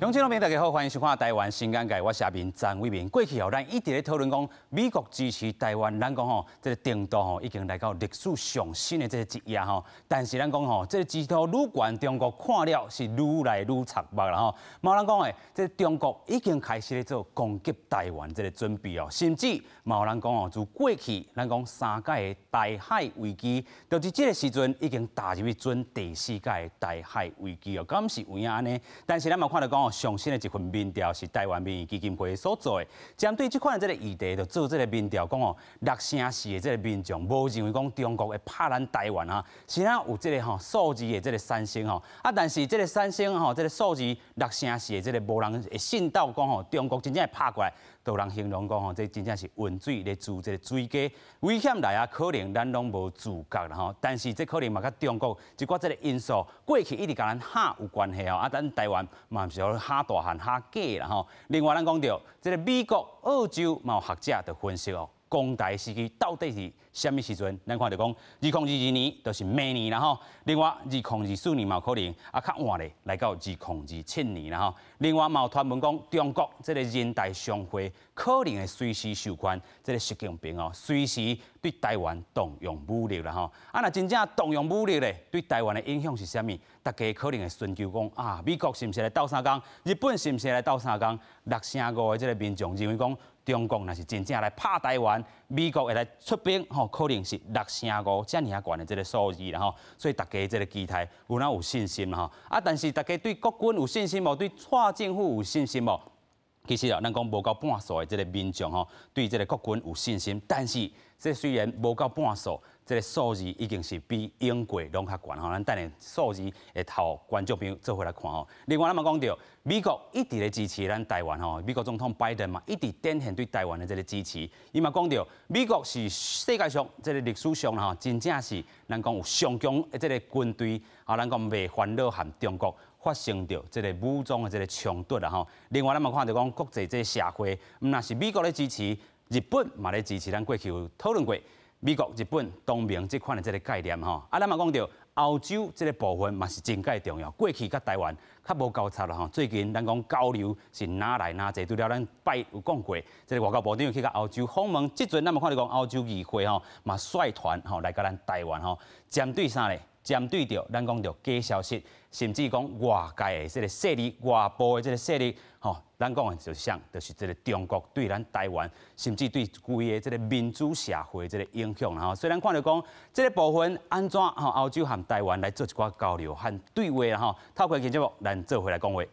鄉親朋友大家好，歡迎收看《台灣新眼界》，我是阿明詹偉明。過去哦，咱一直咧討論講美國支持台灣，咱講吼，這个程度吼已經來到歷史上新的這个一頁吼。但是咱講吼，這个支持度愈懸，中國看了是愈來愈觸目啦吼。嘛有人講的，這个中國已經開始咧做攻擊台灣這个準備哦，甚至嘛有人講哦，自過去咱講三擺的台海危機，就是這个時陣已經踏入去準第四擺的台海危機哦，敢是有影按呢？但是咱嘛看著講哦，上新的一份民調是台灣民意基金會所做的，針對這款的這个議題，就做這个民調，講哦，64%的這个民眾無認為講中國會拍咱台灣啊，是哪有這个吼數字的這个產生吼啊？但是這个產生吼，這个數字64%的這个無人會信到講吼，中國真正會拍過來，都有人形容講吼，這真正是渾水咧煮這个水雞，危險來啊，可能咱攏無自覺啦吼。但是這可能嘛佮中國一寡這个因素過去一直共咱嚇有關係哦。啊，咱台灣嘛毋是予嚇大漢嚇假啦吼。另外，咱講著這个美國、澳洲嘛有學者就分析哦，攻台時機到底是啥物時陣？咱看著講，2022年就是明年啦吼。另外，2024年嘛有可能，啊，較晚咧來到2027年啦吼。另外嘛有傳聞講，中國這个人大常會可能會隨時授權這个習近平哦，隨時對台灣動用武力啦吼。啊，若真正動用武力咧，對台灣的影響是啥物？大家可能會尋求講啊，美國是毋是來鬥相共？日本是毋是來鬥相共？65%的這个民眾認為講，中國若是真正來拍台灣，美國會來出兵，吼，可能是6成5遮爾仔懸的這个數字啦吼。所以大家這个期待有哪有信心啦吼？啊，但是大家對國軍有信心無？對蔡政府有信心無？其實啊，咱講無夠半數的這个民眾吼，對這个國軍有信心，但是這雖然無夠半數，這个數字已經是比英國攏較懸吼。咱等下數字會予觀眾朋友做伙來看吼。另外，咱嘛講著，美國一直咧支持咱台灣吼，美國總統拜登嘛一直展現對台灣的這个支持。伊嘛講著，美國是世界上這个歷史上吼，真正是咱講有上強的這个軍隊，啊，咱講袂煩惱和中國發生著這个武裝的這个衝突啦吼。另外，咱嘛看著講國際這个社會，毋但是美國咧支持，日本嘛咧支持。咱過去有討論過美國、日本同盟這款的這个概念吼。啊，咱嘛講著歐洲這个部分嘛是真蓋重要。過去佮台灣較無交叉啦吼。最近咱講交流是哪來哪濟，除了咱拜有講過，這个外交部長去共歐洲訪問，這陣咱嘛看著講歐洲議會吼嘛率團吼來共咱台灣吼，針對啥咧？針對著咱講著假消息，甚至講外界的這个勢力、外部的這个勢力，吼，咱講的就是啥？就是這个中國對咱台灣，甚至對規个這个民主社會這个影響啦吼。所以咱看著講這个部分按怎吼，歐洲和台灣來做一寡交流和對話啦吼。透過今節目，咱做伙來講話。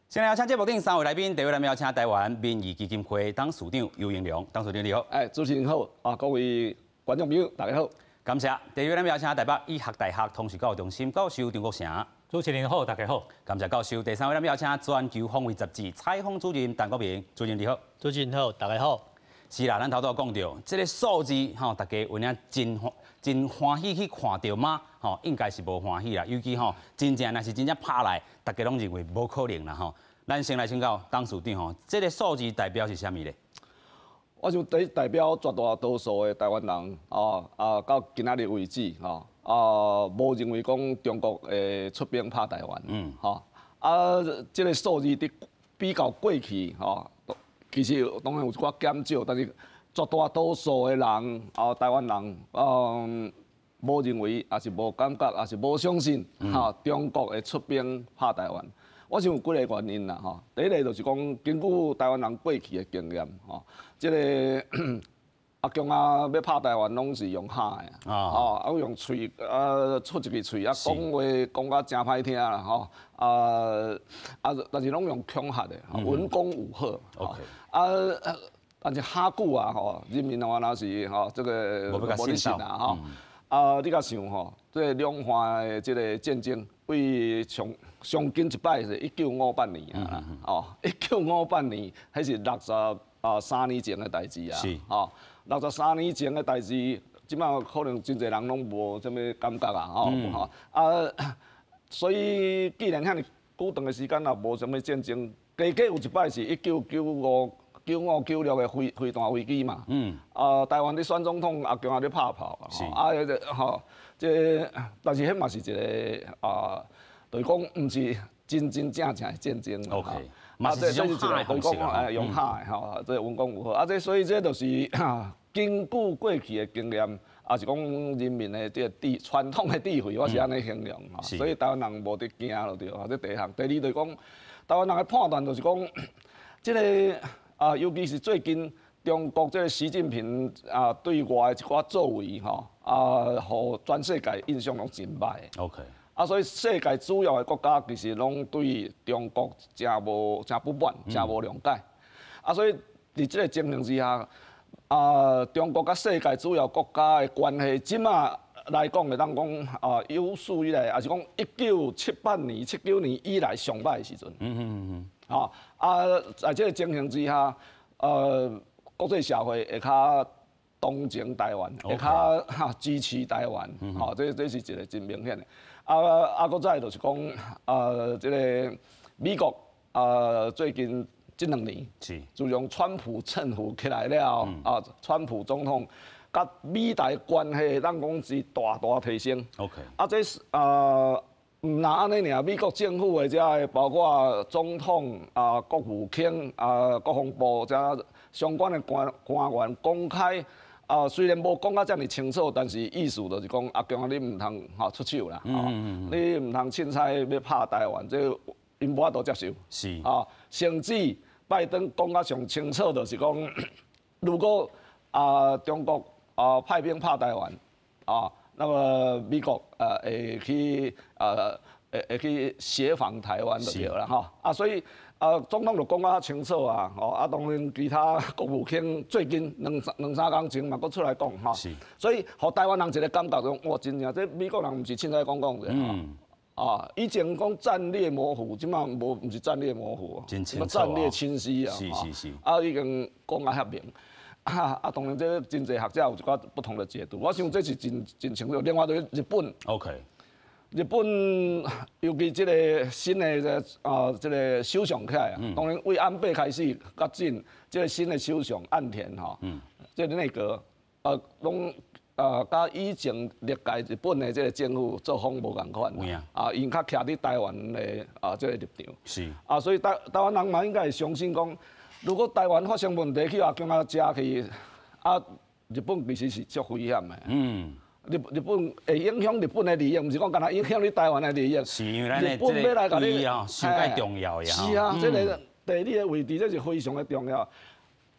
先來邀請節目頂三位來賓，第一位來邀請台灣民意基金會董事長游盈隆，董事長你好。哎，主持人好，啊，各位觀眾朋友大家好，感謝。第二位來邀請台北醫學大學通識教育中心教授張國成，主持人好，大家好，感謝教授。第三位來邀請全球方位雜誌採訪主任陳國銘，主任你好。主持人好，大家好。是啦，咱頭拄講著，這个數字吼，大家有影真真歡喜去看著嗎？吼，應該是無歡喜啦。尤其吼，真正若是真正拍來，大家攏認為無可能啦吼。咱先來請教董事長吼，這个數字代表是啥物咧？我想代代表絕大多數的台灣人，啊啊，到今仔日為止，吼啊，無認為講中國會出兵拍台灣，嗯，吼啊，這个數字佇比較過去，吼，其實當然有一寡減少，但是絕大多數的人，啊，台灣人，嗯，無認為，也是無感覺，也是無相信，吼，中國會出兵拍台灣。我想有幾個原因啦，吼。第一個就是講，根據台灣人過去的經驗，吼，這个阿共啊欲拍台灣，攏是用嚇的，啊，啊用喙啊出一支喙啊，講話講甲誠歹聽啦，吼，啊啊，但是攏用恐嚇的，文攻武嚇，啊，但是嚇久啊，吼，人民的話若是吼，這个無咧信啊，吼，啊，你共想吼，這个兩岸的這个戰爭，對上上近一擺是1958年啊，哦，1958年，彼是63年前的代誌啊，吼，63年前的代誌，這擺可能真濟人攏無啥物感覺啊，吼，吼，啊，所以既然遐爾久長的時間也無啥物戰爭，加加有一擺是1995 95、96的飛彈危機嘛。啊，台灣咧選總統阿共仔咧拍炮。啊，吼，這但是彼嘛是一個啊，就是講毋是真真正正的戰爭嘛。 啊，這是一個就是講用嚇的吼，這文攻武嚇。啊，這所以這就是根據過去的經驗，也是講人民的這個智傳統的智慧，我是按呢形容吼。所以台灣人無得驚就對啊，這第一項。第二就是講，台灣人的判斷就是講，這個啊，尤其是最近中國這個習近平啊對外的一寡作為吼，啊，予全世界印象攏真歹。 啊，所以世界主要的國家其實攏對中國誠無誠不滿，誠無諒解。啊，所以佇這個情形之下，啊，中國佮世界主要國家的關係，這馬來講會當講啊，有史以來，抑是講1978年、79年以來上歹的時陣。啊，在這個情形之下，國際社會會較同情台灣，會較支持台灣，吼，這是一個真明顯的。啊啊，閣再就是講，啊，這個美國啊，最近這2年，自從川普政府起來了，啊，川普總統佮美台關係，咱講是大大提升。 啊，這是啊，毋但按呢爾，美國政府的這个包括總統啊、國務卿啊、國防部這相關的官員公開。啊，雖然無講甲遮爾清楚，但是意思就是講，阿共你毋通吼出手啦，你毋通凊彩欲拍台灣，這𪜶無法度接受。啊，甚至拜登講甲上清楚，就是講，如果啊中國啊派兵拍台灣，啊，那麼美國會去協防台灣就對啦，吼。啊，所以啊，總統就講甲清楚啊，吼啊，當然其他國務卿最近兩三工前嘛，閣出來講吼，所以予台灣人一個感覺講，哇，真正這美國人毋是凊彩講講的，啊，以前講戰略模糊，這馬無毋是戰略模糊，戰略清晰啊，啊，已經講甲遐明，啊啊，當然這真濟學者有一寡不同的解讀，我想這是真真清楚。另外就是日本日本尤其這個新的啊，這個首相起來啊，當然為安倍開始較進，這個新的首相岸田吼，這個內閣啊，攏啊，佮以前歷屆日本的這個政府作風無仝款，啊，𪜶較徛佇台灣的啊這個立場，啊，所以台灣人嘛應該會相信講，如果台灣發生問題去予共仔食去，啊，日本其實是足危險的。日本會影響日本的利益，毋是講干焦影響你台灣的利益。是因為咱的這個位哦，上蓋重要的。是啊，這個地理的位置，這是非常的重要。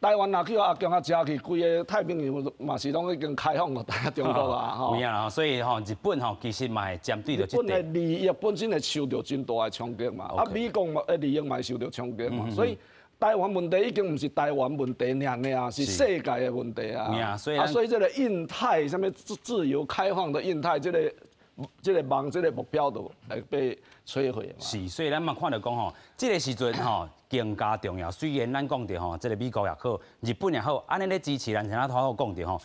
台灣若去予阿共仔食去，規个太平洋嘛是攏已經開放予中國啊！吼。有影所以吼，日本吼其實嘛會針對著這日本的利益本身會受著真大的衝擊嘛，啊，美國嘛的利益嘛會受著衝擊嘛，所以台灣問題已經毋是台灣問題爾爾，是世界的問題啊！啊，所以這個印太啥物自由開放的印太，這個夢，這個目標就會被摧毀嘛。是，所以咱嘛看著講吼，這個時陣吼更加重要。雖然咱講著吼，這個美國也好，日本也好，按呢咧支持咱，像咱頭拄講著吼，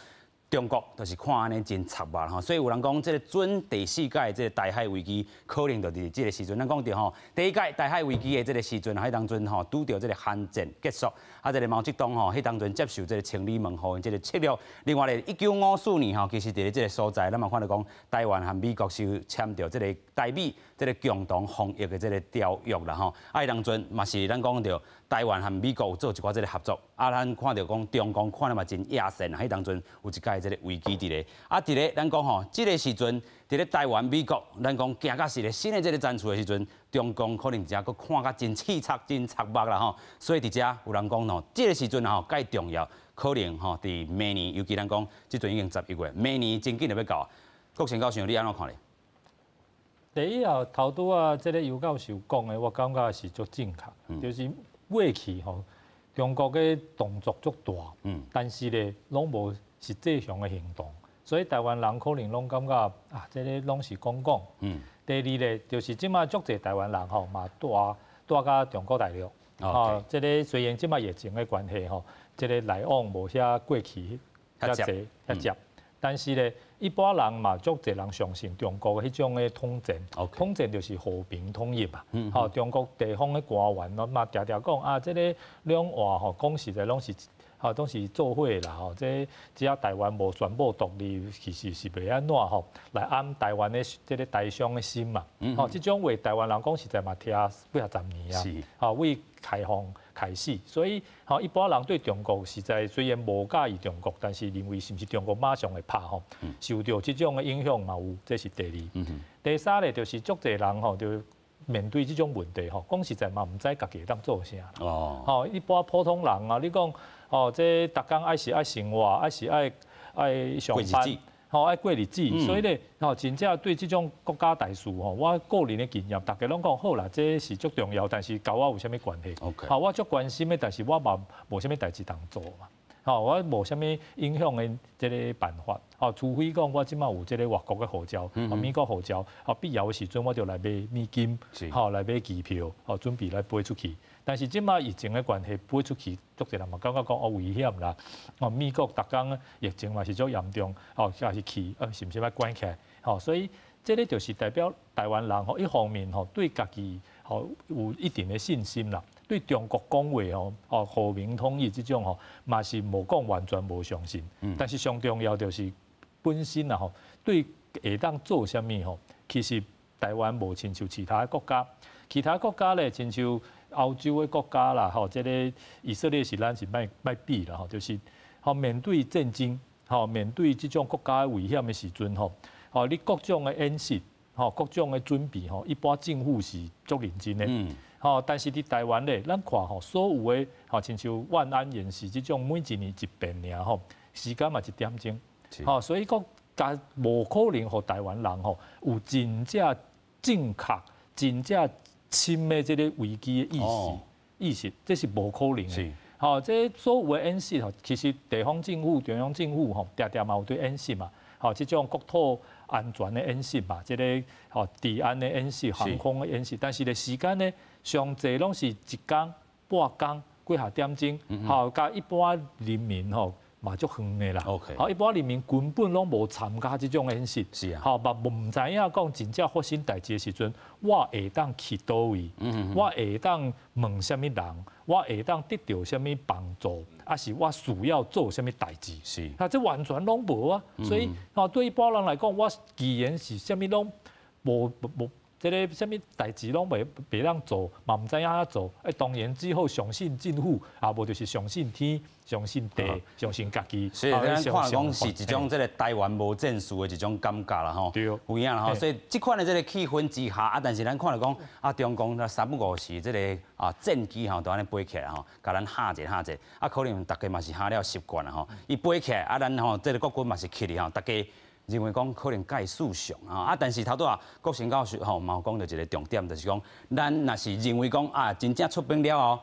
中國就是看按呢真插目吼，所以有人講這個準第四屆這個台海危機可能就佇這個時陣。咱講著吼，第一屆台海危機的這個時陣，彼當陣吼拄著這個韓戰結束，啊，這個毛澤東吼，彼當陣接受這個清理門戶的這個策略。另外咧，1954年吼，其實佇咧這個所在，咱嘛看著講，台灣和美國是簽著這個台美這個共同防禦的這個條約啦吼。啊，彼當陣嘛是咱講著台灣和美國有做一寡這個合作。啊，咱看著講中共看了嘛真野心啊，彼當陣有一屆這個危機佇咧。啊，佇咧咱講吼，這個時陣佇咧台灣、美國，咱講行到是咧新的這個戰區的時陣，中共可能遮閣看甲真刺插、真插目啦吼。所以佇遮有人講吼，這個時陣吼蓋重要，可能吼佇明年，尤其咱講這陣已經11月，明年真緊就欲到。國成教授，你按怎看咧？第一啊，頭拄仔這个尤教授講的，我感覺是足正確，就是過去吼中國的動作足大，但是咧攏無實際上的行動，所以台灣人可能攏感覺啊，這个攏是講講。第二咧，就是這馬足濟台灣人吼嘛蹛佮中國大陸，吼，這个雖然這馬疫情的關係吼，這个來往無遐過去遐濟遐捷，但是咧，一般人嘛，足濟人相信中國的彼種的統戰，統戰就是和平統一嘛。吼，中國地方的官員攏嘛定定講啊，這个兩岸吼講實在攏是吼攏是做伙啦吼。這只要台灣無宣布獨立，其實是袂按怎吼來按台灣的這个台商的心嘛。吼，這種話台灣人講實在嘛聽幾若十年啊。吼，為開放開始，所以吼一般人對中國實在雖然無佮意中國，但是認為是毋是中國馬上會拍吼，受著這種的影響嘛有，這是第二。第三咧就是足濟人吼，就面對這種問題吼，講實在嘛毋知家己會當做啥。哦，吼一般普通人啊，你講哦，這逐工愛是愛生活，愛是愛愛上班。吼愛過日子，所以咧，吼真正對這種國家大事吼，我個人的經驗，大家攏講好啦，這是足重要，但是佮我有啥物關係？吼，我足關心的，但是我嘛無啥物代誌通做嘛。吼，我無啥物影響的這个辦法。吼，除非講我這馬有這个外國的護照，美國護照，吼必要的時陣我就來買美金，吼來買機票，吼準備來飛出去。但是這馬疫情的關係，飛出去足濟人嘛感覺講哦危險啦。哦，美國逐工疫情嘛是足嚴重，吼，也是去，是毋是欲關起來？吼，所以這个就是代表台灣人吼，一方面吼對家己吼有一定的信心啦，對中國講話吼，哦和平統一這種吼，嘛是無講完全無相信。但是上重要就是本身啊吼，對會當做啥物吼，其實台灣無親像其他的國家，其他國家咧親像歐洲的國家啦，吼，這个以色列是咱是莫莫比啦，吼，就是吼面對戰爭，吼面對這種國家危險的時陣吼，吼你各種的演習，吼各種的準備，吼一般政府是足認真的，吼，但是佇台灣咧，咱看吼所有的吼，親像萬安演習這種每一年一遍爾吼，時間嘛一點鐘，吼，所以講共無可能予台灣人吼有真正正確、真正深的這个危機的意識，意識，這是無可能的。吼，這所有的演習吼，其實地方政府、中央政府吼，定定嘛有咧演習嘛。吼，這種國土安全的演習嘛，這个吼治安的演習、航空的演習，但是咧時間呢，上濟攏是一工、半工、幾下點鐘，吼，佮一般人民吼嘛足遠的啦。吼，一般人民根本攏無參加這種演習。吼，嘛毋知影講真正發生代誌的時陣，我會當去佗位，我會當問啥物人，我會當得著啥物幫助，抑是我需要做啥物代誌？啊，這完全攏無啊。所以，吼，對一般人來講，我既然是啥物攏無無。這个啥物代誌攏袂袂當做，嘛毋知影按怎做。欸，當然只好相信政府，啊無就是相信天、相信地、相信家己。所以咱看講是一種這个台灣無戰事的一種感覺啦吼。有影啦吼。所以這款的這个氣氛之下，啊，但是咱看著講啊，中共三不五時這个啊戰機吼，就按呢飛起來吼，共咱嚇一嚇一，啊，可能大家嘛是嚇了習慣啦吼。伊飛起來，啊，咱吼這个國軍嘛是起哩吼，大家認為講可能蓋事上啊，啊，但是頭拄仔國成教授吼嘛有講著一个重點，就是講咱若是認為講啊，真正出兵了後，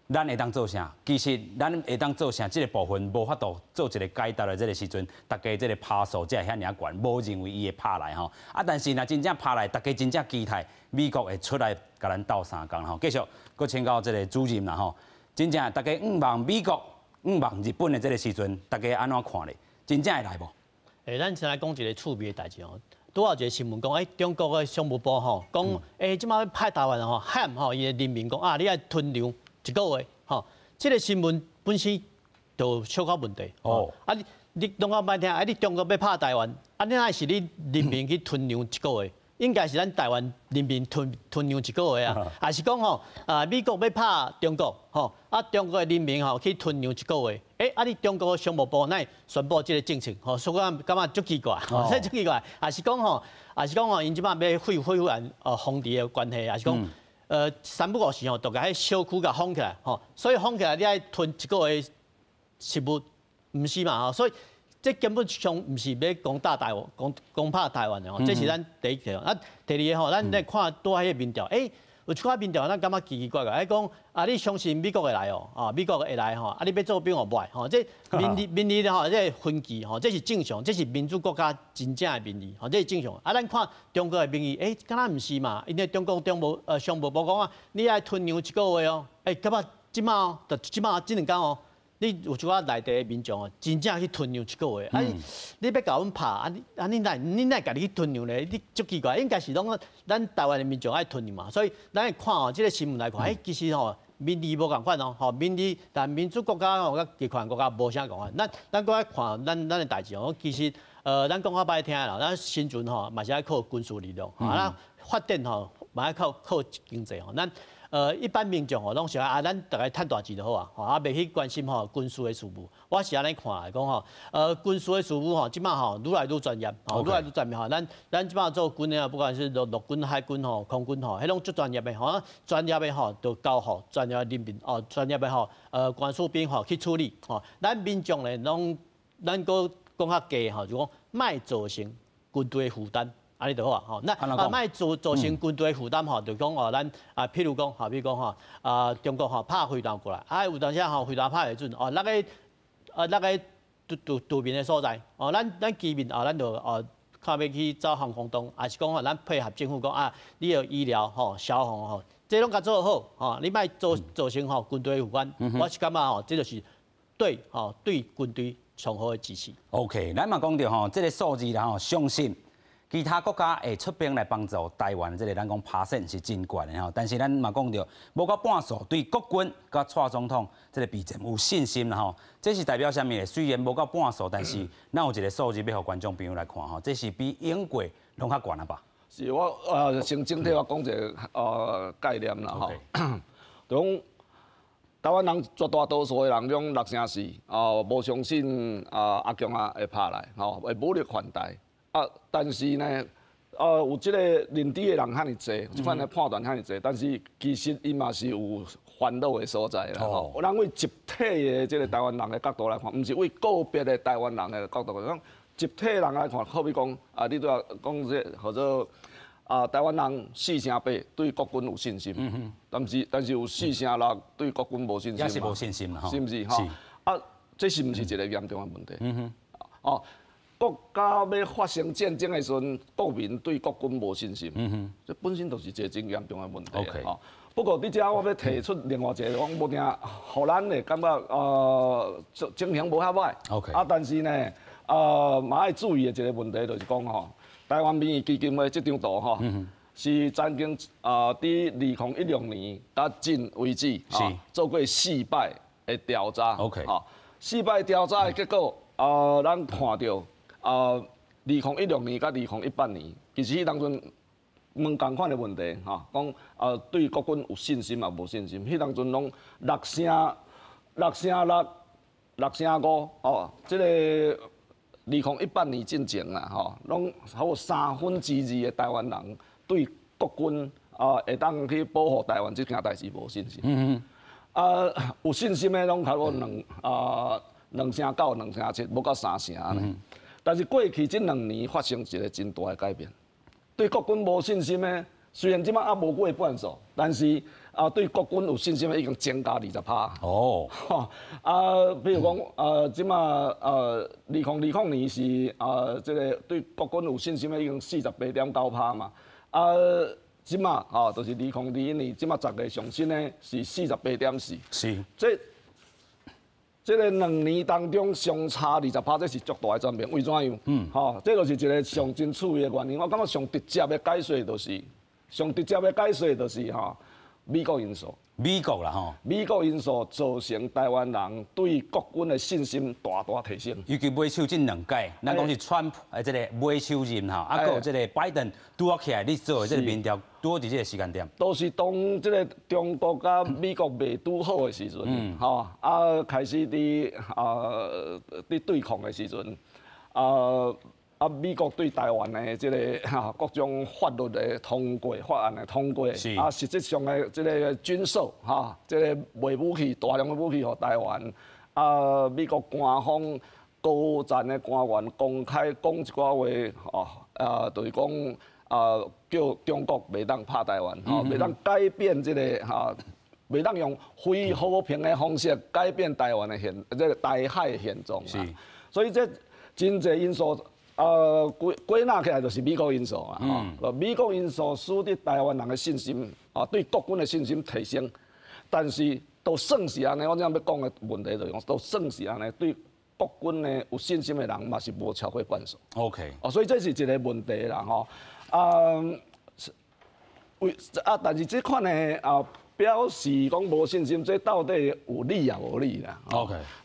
咱會當做啥？其實咱會當做啥？這个部分無法度做一个解答的這个時陣，大家這个拍數才會遐爾仔懸，無認為伊會拍來吼。啊，但是若真正拍來，大家真正期待美國會出來共咱鬥相共吼。繼續閣請教這个主任啦吼，真正大家向望美國、向望日本的這个時陣，大家按怎看咧？真正會來無？欸，咱先來講一个趣味的代誌吼。拄仔有一个新聞講，欸，中國的商務部吼講，欸，這馬欲拍台灣吼，喊吼伊的人民講啊，你愛囤糧一個月吼。這个新聞本身就小可問題。哦。啊，你你講較歹聽，啊，你中國欲拍台灣，啊，你哪是你人民去囤糧一個月？應該是咱台灣人民囤囤糧一個月啊，還是講吼啊，美國欲拍中國吼，啊，中國的人民吼去囤糧一個月？欸，啊，你中國商務部哪會宣布這个政策？吼，所以講感覺足奇怪，吼，這足奇怪，還是講吼，還是講吼，𪜶這擺欲恢恢復按封佇的關係，還是講三不五時吼，就共彼小區共封起來，吼，所以封起來你愛囤一個月食物，毋是嘛？吼，所以這根本上毋是欲攻打台灣，攻攻拍台灣的吼，這是咱第一個。啊，第二个吼，咱咧看拄仔彼個民調，欸，有一寡民調，咱感覺奇奇怪怪，欸講啊，你相信美國會來哦，啊，美國會來吼，啊，你欲做兵予無愛吼，這民意民意吼，這分歧吼，這是正常，這是民主國家真正的民意，吼，這是正常。啊，咱看中國的民意，欸，敢若毋是嘛？因為中國中無商務部講啊，你愛囤糧一個月哦，欸，感覺這馬哦，就這馬這兩工哦，你有一寡內地的民眾哦，真正去吞糧一個月，啊，你欲共阮拍，啊你啊你哪你哪會家己去吞糧咧？你足奇怪，應該是攏咱台灣的民眾愛吞糧嘛。所以咱會看哦，這個新聞來看，欸，其實吼民意無仝款哦，吼民意，但民主國家吼佮極權國家無啥仝款。咱閣愛看咱的代誌哦，其實咱講較歹聽啦，咱生存吼嘛是愛靠軍事力量，啊，發展吼嘛愛靠經濟吼，咱。一般民眾吼攏想啊，咱逐家趁大錢就好啊，吼啊，袂去關心吼軍事的事務。我是按呢看來講吼，軍事的事務吼，這擺吼愈來愈專業，吼愈來愈專業吼。咱這擺做軍的，不管是陸軍、海軍吼、空軍吼，彼攏足專業的吼，專業的吼就交予專業的人民哦，專業的吼官士兵吼去處理吼。咱民眾咧攏咱閣講較低吼，就講莫造成軍隊的負擔。按呢就好啊，吼，那啊，莫造成軍隊負擔吼，就講哦，咱啊，譬如講，好比講吼，啊，中國吼拍飛彈過來，啊，有當時吼飛彈拍的時陣，哦，那個渡民的所在，哦，咱居民啊，咱就哦，看欲去走防空洞，抑是講吼，咱配合政府講啊，你有醫療吼、消防吼，這攏共做好，吼，你莫造成吼軍隊負擔，我是感覺吼，這就是對吼對軍隊上好的支持。 OK，咱嘛講著吼，這個數字啦吼，相信其他國家會出兵來幫助台灣，這個咱講拍算是真懸的吼。但是咱嘛講著，無夠半數對國軍佮蔡總統這個備戰有信心啦吼。這是代表啥物呢？雖然無夠半數，但是咱有一個數字欲予觀眾朋友來看吼，這是比英國攏較懸啊吧？是我先整體我講一個概念啦吼。就講台灣人絕大多數的人攏六成四哦，無相信啊阿共仔會拍來吼，會武力犯台。啊，但是呢，有這個認知的人遐爾濟，這款的判斷遐爾濟，但是其實伊嘛是有煩惱的所在啦。吼，咱為集體的這個台灣人的角度來看，毋是為個別的台灣人的角度來講，集體人來看，好比講啊，你拄仔講這號做啊，台灣人四成八對國軍有信心，但是有四成六對國軍無信心，也是無信心啦，是毋是？吼，啊，這是毋是一個嚴重的問題？哦。國家欲發生戰爭的時陣，國民對國軍無信心，這本身就是一個真嚴重的問題。 OK。不過，佇遮我欲提出另外一個，講無定，予咱會感覺情形無遐歹。 啊，但是呢，嘛愛注意的一個問題就是講吼，台灣民意基金會這張圖吼，是曾經啊，佇2016年到今為止，做過四擺的調查。 四擺調查的結果，啊，咱看著。啊，2016年佮2018年，其實彼當陣問仝款的問題，吼，講啊對國軍有信心抑無信心？彼當陣攏六成、六成六、六成五，哦，這個2018年進前啦，吼，攏差不多三分之二的台灣人對國軍啊會當去保護台灣這件代誌無信心。啊，有信心的攏差不多2成9、2成7，無到3成按呢。但是過去這兩年發生一個真大的改變，對國軍無信心的，雖然這擺猶無過半數，但是啊，對國軍有信心的已經增加20%。啊，比如講，這擺2020年是啊，這個對國軍有信心的已經48.9%嘛。啊，這擺吼，就是2021年，這擺10月上新的是48.4。這個兩年當中相差20%，這是足大的轉變。為怎樣？吼，這就是一個上真趣味的原因。我感覺上直接的解說就是，上直接的解說就是吼，美國因素。美國啦吼。美國因素造成台灣人對國軍的信心大大提升。尤其尾手這兩屆，咱講是川普的這個尾手任吼，啊，閣有這個拜登拄仔起來，你做的這個民調，拄好佇這個時間點。都是當這個中國佮美國袂拄好的時陣，吼，啊，開始佇對抗的時陣，啊，美國對台灣的這個哈各種法律的通過、法案的通過，啊，實質上的這個軍售哈，這個賣武器、大量的武器予台灣，啊，美國官方高層的官員公開講一寡話，吼，啊，就是講啊，叫中國袂當拍台灣，吼，袂當改變這個哈，袂當用非和平的方式改變台灣的現，這個台海的現狀。所以這真濟因素。歸納起來就是美國因素啊，吼，美國因素使得台灣人的信心啊，對國軍的信心提升，但是都算是按呢，我這欲講的問題就是講，都算是按呢，對國軍呢有信心的人嘛是無超過半數。 哦，所以這是一個問題啦，吼。啊，為啊，但是這款的啊表示講無信心，這到底有理也無理啦。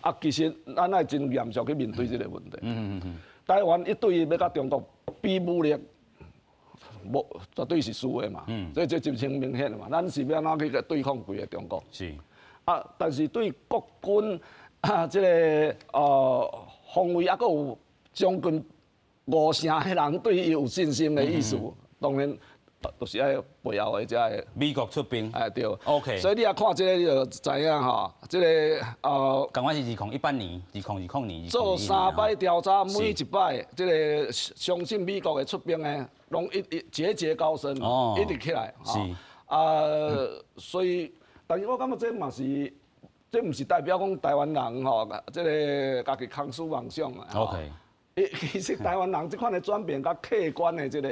啊，其實咱愛真嚴肅去面對這個問題。台灣一對欲佮中國比武力，無絕對是輸的嘛。所以這真明顯的嘛。咱是欲按怎去對抗規個中國？啊，但是對國軍啊，這個防衛猶閣有將近五成的人對伊有信心的意思，當然就是愛背後的這個美國出兵。哎對。 所以你也看這個你就知影吼，這個仝款是2018年，2020年。做三擺調查，每一擺這個相信美國會出兵的，攏一一節節高升，一直起來。啊，所以，但是我感覺這嘛是，這毋是代表講台灣人吼，這個家己空思妄想啊。 其實台灣人這款的轉變，佮客觀的這個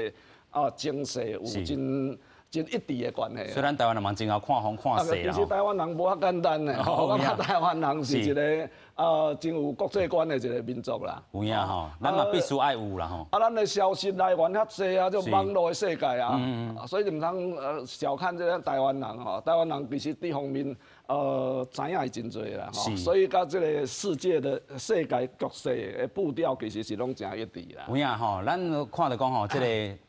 情勢有真真一致的關係。雖然台灣人嘛真𠢕看風看勢啦。其實台灣人無遐簡單的，我感覺台灣人是一個真有國際觀的一個民族啦。有影吼，咱嘛必須愛有啦吼。啊，咱的消息來源遐濟啊，這網路的世界啊，所以毋通小看這個台灣人吼。台灣人其實這方面知影是真濟啦，吼。所以佮這個世界的世界局勢的步調其實是攏誠一致啦。有影吼，咱看著講吼，這個。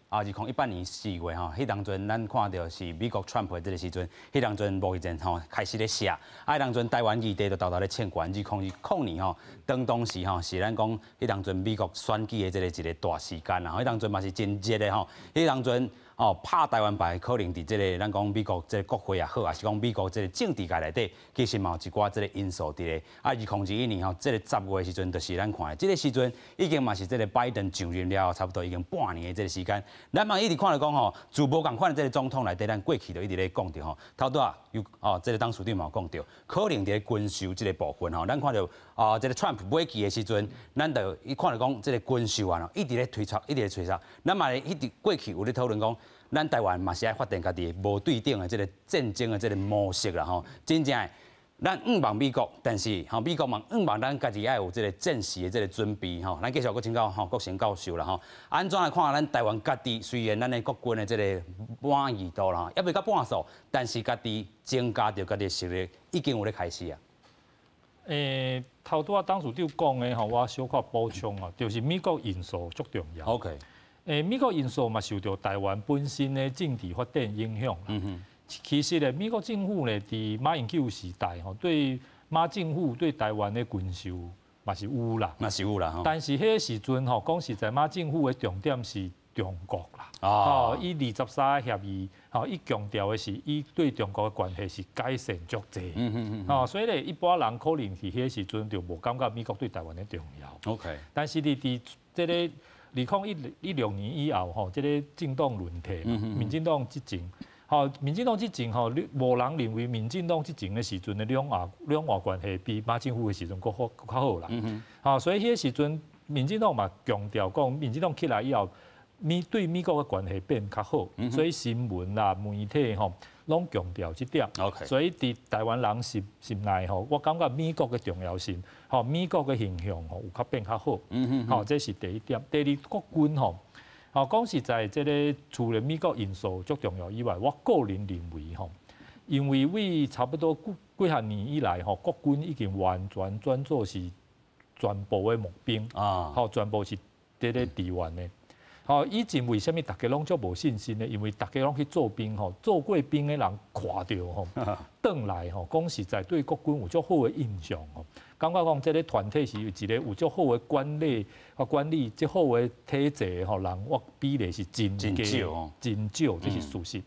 啊，2018年4月吼，彼當陣咱看著是美國川普的這個時陣，彼當陣貿易戰吼開始咧寫，啊，彼當陣台灣議題就沓沓咧衝懸。2020年吼，當時吼是咱講彼當陣美國選舉的這個一個大時間啦，彼當陣嘛是真熱的吼，彼當陣哦拍台灣牌可能佇這個咱講美國這個國會也好，抑是講美國這個政治界內底，其實嘛有一寡這個因素佇咧。啊，2021年吼，這個10月的時陣，就是咱看的這個時陣，已經嘛是這個拜登上任了後，差不多已經半年的這個時間。咱嘛一直看著講吼，自無仝款的這個總統內底，咱過去就一直咧講著吼，頭拄仔有哦，這個董事長嘛有講著，可能佇咧軍售這個部分吼，咱看著啊，這個川普尾期的時陣，咱就一看著講這個軍售案哦，一直咧推出，一直咧推出，咱嘛一直過去有咧討論講，咱台灣嘛是愛發展家己的無對等的這個戰爭的這個模式啦吼，真正的。咱向望美國，但是吼美國嘛向望咱家己愛有這個戰時的這個準備吼。咱繼續閣請教吼國成教授啦吼，按怎來看咱台灣家己雖然咱的國軍的這個滿意度啦，猶未到半數，但是家己增加著家己的實力已經有咧開始啊。頭拄仔董事長講的吼，我小可補充啊，就是美國因素足重要。 美國因素嘛受著台灣本身的政治發展影響。其實咧，美國政府咧，佇馬英九時代吼，對馬政府對台灣的軍售嘛是有啦，嘛是有啦。但是彼個時陣吼，講實在，馬政府的重點是中國啦。哦，伊23協議，吼，伊強調的是，伊對中國的關係是改善足濟。哦，所以咧，一般人可能佇彼個時陣就無感覺美國對台灣的重要。 但是你佇這個2016年以後吼，這個政黨輪替，民進黨執政。吼，民進黨執政吼，無人認為民進黨執政的時陣的兩岸關係比馬政府的時陣閣好較好啦。吼，所以彼個時陣，民進黨嘛強調講，民進黨起來以後，對美國的關係變較好，所以新聞啦、媒體吼，攏強調這點。 所以佇台灣人心內吼，我感覺美國的重要性，吼，美國的形象吼，有較變較好。吼，這是第一點。第二，國軍吼。吼，講實在，這個除了美國因素足重要以外，我個人認為吼，因為為差不多幾幾若年以來吼，國軍已經完全轉做是全部的募兵啊，吼，全部是佇咧支援的。吼，以前為啥物大家攏足無信心呢？因為大家攏去做兵吼，做過兵的人看著吼，轉來吼，講實在對國軍有足好的印象吼，感覺講這個團體是有一個有足好的管理啊管理，足好的體制吼人，我比例是真低，真少，這是事實。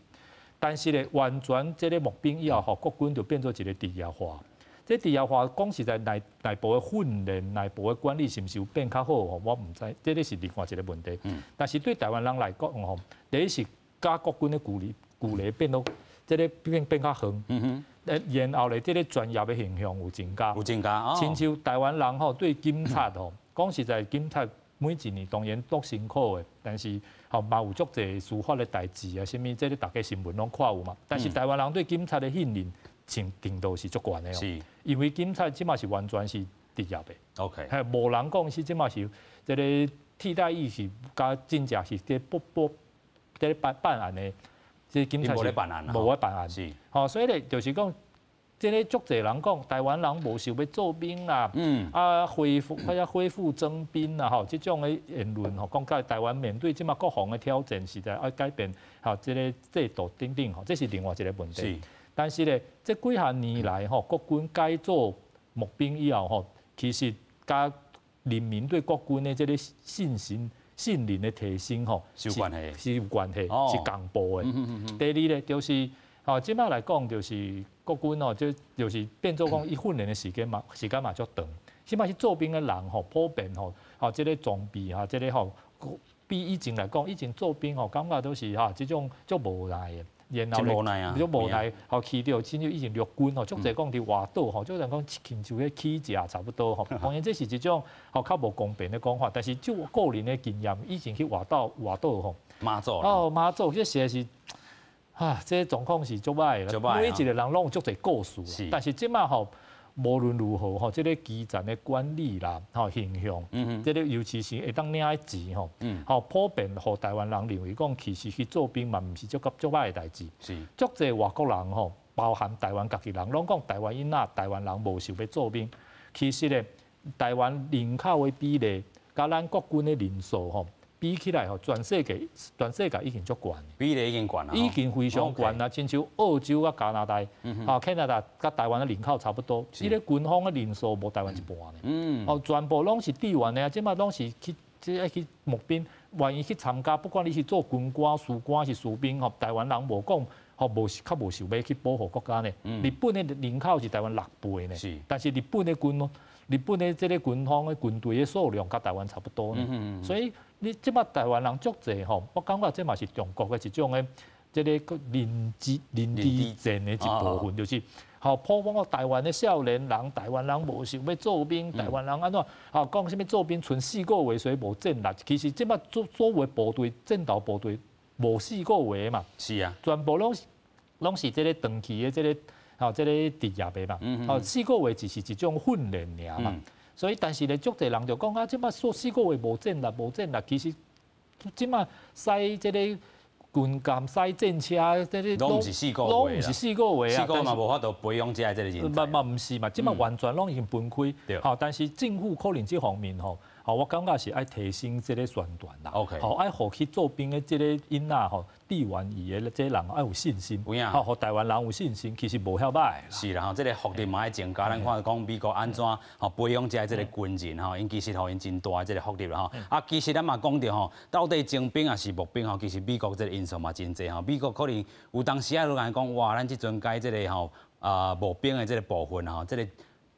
但是咧，完全這個募兵以後吼，國軍就變做一個職業化。這職業化講實在內部的訓練、內部的管理是毋是有變較好吼？我毋知，這個是另外一個問題。但是對台灣人來講吼，第一是佮國軍的距離變到這個變較遠。然後咧，這個專業的形象有增加。有增加。親像台灣人吼對警察吼，講實在，警察每一年當然足辛苦的，但是吼嘛有足濟司法的代誌啊，啥物這個大家新聞攏看有嘛。但是台灣人對警察的信任程度是足懸的哦。因為警察這馬是完全是職業的。 係無人講是這馬是這个替代役是佮真正是這不不這个辦案的，這警察是無咧辦案。無咧辦案。吼，所以咧就是講，這个足濟人講，台灣人無想欲做兵啦，啊恢復或者恢復徵兵啦，吼，這種的言論吼，講到台灣面對這馬國防的挑戰，實在愛改變，吼，這个制度等等，吼，這是另外一个問題。但是咧，這幾項年來吼，國軍改做募兵以後吼，其實佮人民對國軍的這个信心、信任的提升吼，是有關係，是有關係，是同步的。第二咧，就是吼，這馬來講，就是國軍哦，就是變做講，伊訓練的時間嘛足長。起碼是做兵的人吼，普遍吼，吼，這个裝備哈，這个吼，比以前來講，以前做兵吼，感覺都是哈，這種足無奈的。然後咧，足無奈，吼去著親像以前陸軍吼，足濟講佇外島吼，足濟講親像咧起食差不多吼。當然這是一種吼較無公平的講法，但是就我個人的經驗，以前去外島外島吼，馬祖哦馬祖這實在是，啊，這狀況是足歹的啦。每一個人攏有足濟故事，但是這馬吼，無論如何吼，這个基層的管理啦，吼形象，這个尤其是會當領的錢吼，吼普遍予台灣人認為講，其實去做兵嘛，毋是足足歹的代誌。足濟外國人吼，包含台灣家己人，攏講台灣囡仔、台灣人無想欲做兵。其實咧，台灣人口的比例，佮咱國軍的人數吼，比起來吼，全世界已經足懸。比例已經懸啦。已經非常懸啦，親像澳洲佮加拿大，吼加拿大佮台灣的人口差不多，伊个軍方的人數無台灣一半呢。哦，全部攏是志願的啊，這馬攏是去這愛去募兵，願意去參加，不管你是做軍官、士官是士兵吼，台灣人無講吼無較無想欲去保護國家呢。日本的人口是台灣6倍呢，但是日本的這个軍方的軍隊的數量佮台灣差不多呢。所以你這馬台灣人足濟吼，我感覺這嘛是中國的一種的這个認知戰的一部分，就是吼普遍個台灣的少年人，台灣人無想欲做兵，台灣人按怎吼講啥物做兵賰四個月所以無戰力，其實這馬所所有部隊戰鬥部隊無四個月嘛，全部攏是這个長期的這个吼這个職業的嘛，吼四個月只是一種訓練爾嘛。所以，但是咧，足濟人就講啊，這馬說四個月無戰力，無戰力，其實這馬駛這個軍艦、駛戰車，這個攏毋是四個月，攏毋是四個月啊。四個月嘛無法度培養這个人才。嘛嘛毋是嘛，這馬完全攏已經分開。吼，但是政府可能這方面吼，吼，我感覺是愛提升這个宣傳啦。 吼，愛予去做兵的這个囡仔吼，志願役的這个人愛有信心。吼，予台灣人有信心，其實無遐歹。是啦，吼，這个福利嘛愛增加。咱看講美國按怎吼培養這個軍人吼，𪜶其實予𪜶真大的這个福利啦吼。啊，其實咱嘛講著吼，到底徵兵抑是募兵吼，其實美國這个因素嘛真濟吼。美國可能有當時啊，有人講哇，咱這陣改這个吼啊募兵的這个部分吼，這个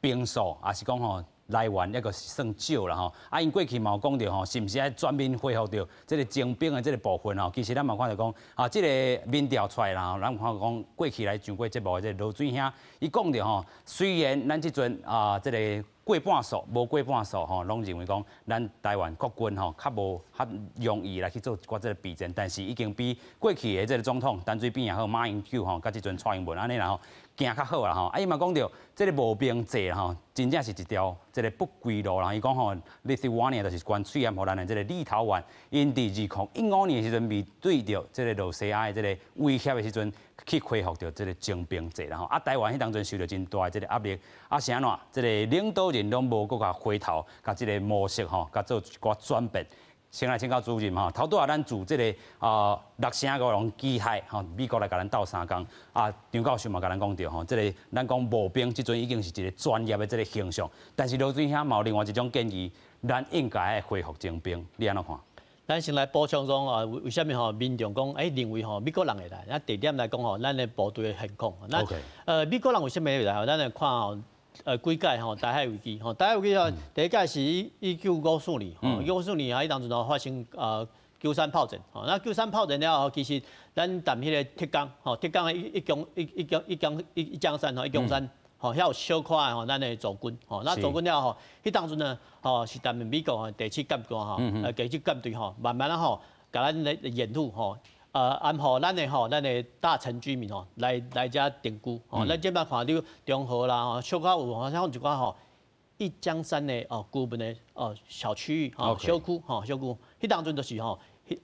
兵數也是講吼，來源抑閣是算少啦吼，啊，𪜶過去嘛有講著吼，是毋是愛全面恢復著這个徵兵的這个部分吼？其實咱嘛看著講，啊，這个民調出來啦吼，咱看講過去來上過節目的這个羅水兄，伊講著吼，雖然咱這陣啊，這个過半數無過半數吼，攏認為講咱台灣國軍吼較無較容易來去做一寡這个備戰，但是已經比過去的這个總統陳水扁也好，馬英九吼，佮這陣蔡英文按呢啦吼，行較好啦吼。啊，伊嘛講著這个募兵制吼，真正是一條這个不歸路啦。伊講吼，Lithuania 就是關喙罨予咱的這个立陶宛，𪜶佇2015年的時陣面對著這个羅西亞的這个威脅的時陣，去恢復著這个徵兵制啦吼。啊，台灣彼當陣受著真大的這个壓力，啊，是按怎？這个領導人攏無閣共回頭，共這个模式吼，共做一寡轉變。先來請教主任吼，頭拄仔咱自這个啊6成5人期待吼，美國來共咱鬥相共。啊，張教授嘛共咱講著吼，這个咱講募兵這陣已經是一個專業的這个形象，但是羅水兄嘛有另外一種建議，咱應該愛恢復徵兵，你按怎看？咱先來補充講啊，為啥物吼民眾講認為吼美國人會來？那第二點來講吼，咱的部隊的現況。咱美國人為啥物會來？吼，咱來看吼。幾屆吼台海危機吼，台海危機吼，第一屆是1954年，吼，1954年啊，彼當陣吼發生九三炮戰，吼，那九三炮戰了後，其實咱談彼个鐵江，吼，鐵江的一江一一江一江一一江山吼，一江山，吼，遐有小可的吼，咱的駐軍，吼，那駐軍了後，彼當陣呢，吼是擔任美國吼第七艦隊吼，第七艦隊吼，慢慢仔吼，共咱咧掩護吼。安予咱的吼，咱的大城居民吼來遮定居吼。咱這擺看著中和啦吼，小可有吼，像一寡吼一江山的哦居民的哦小區域吼，小區吼小區，彼當陣就是吼，彼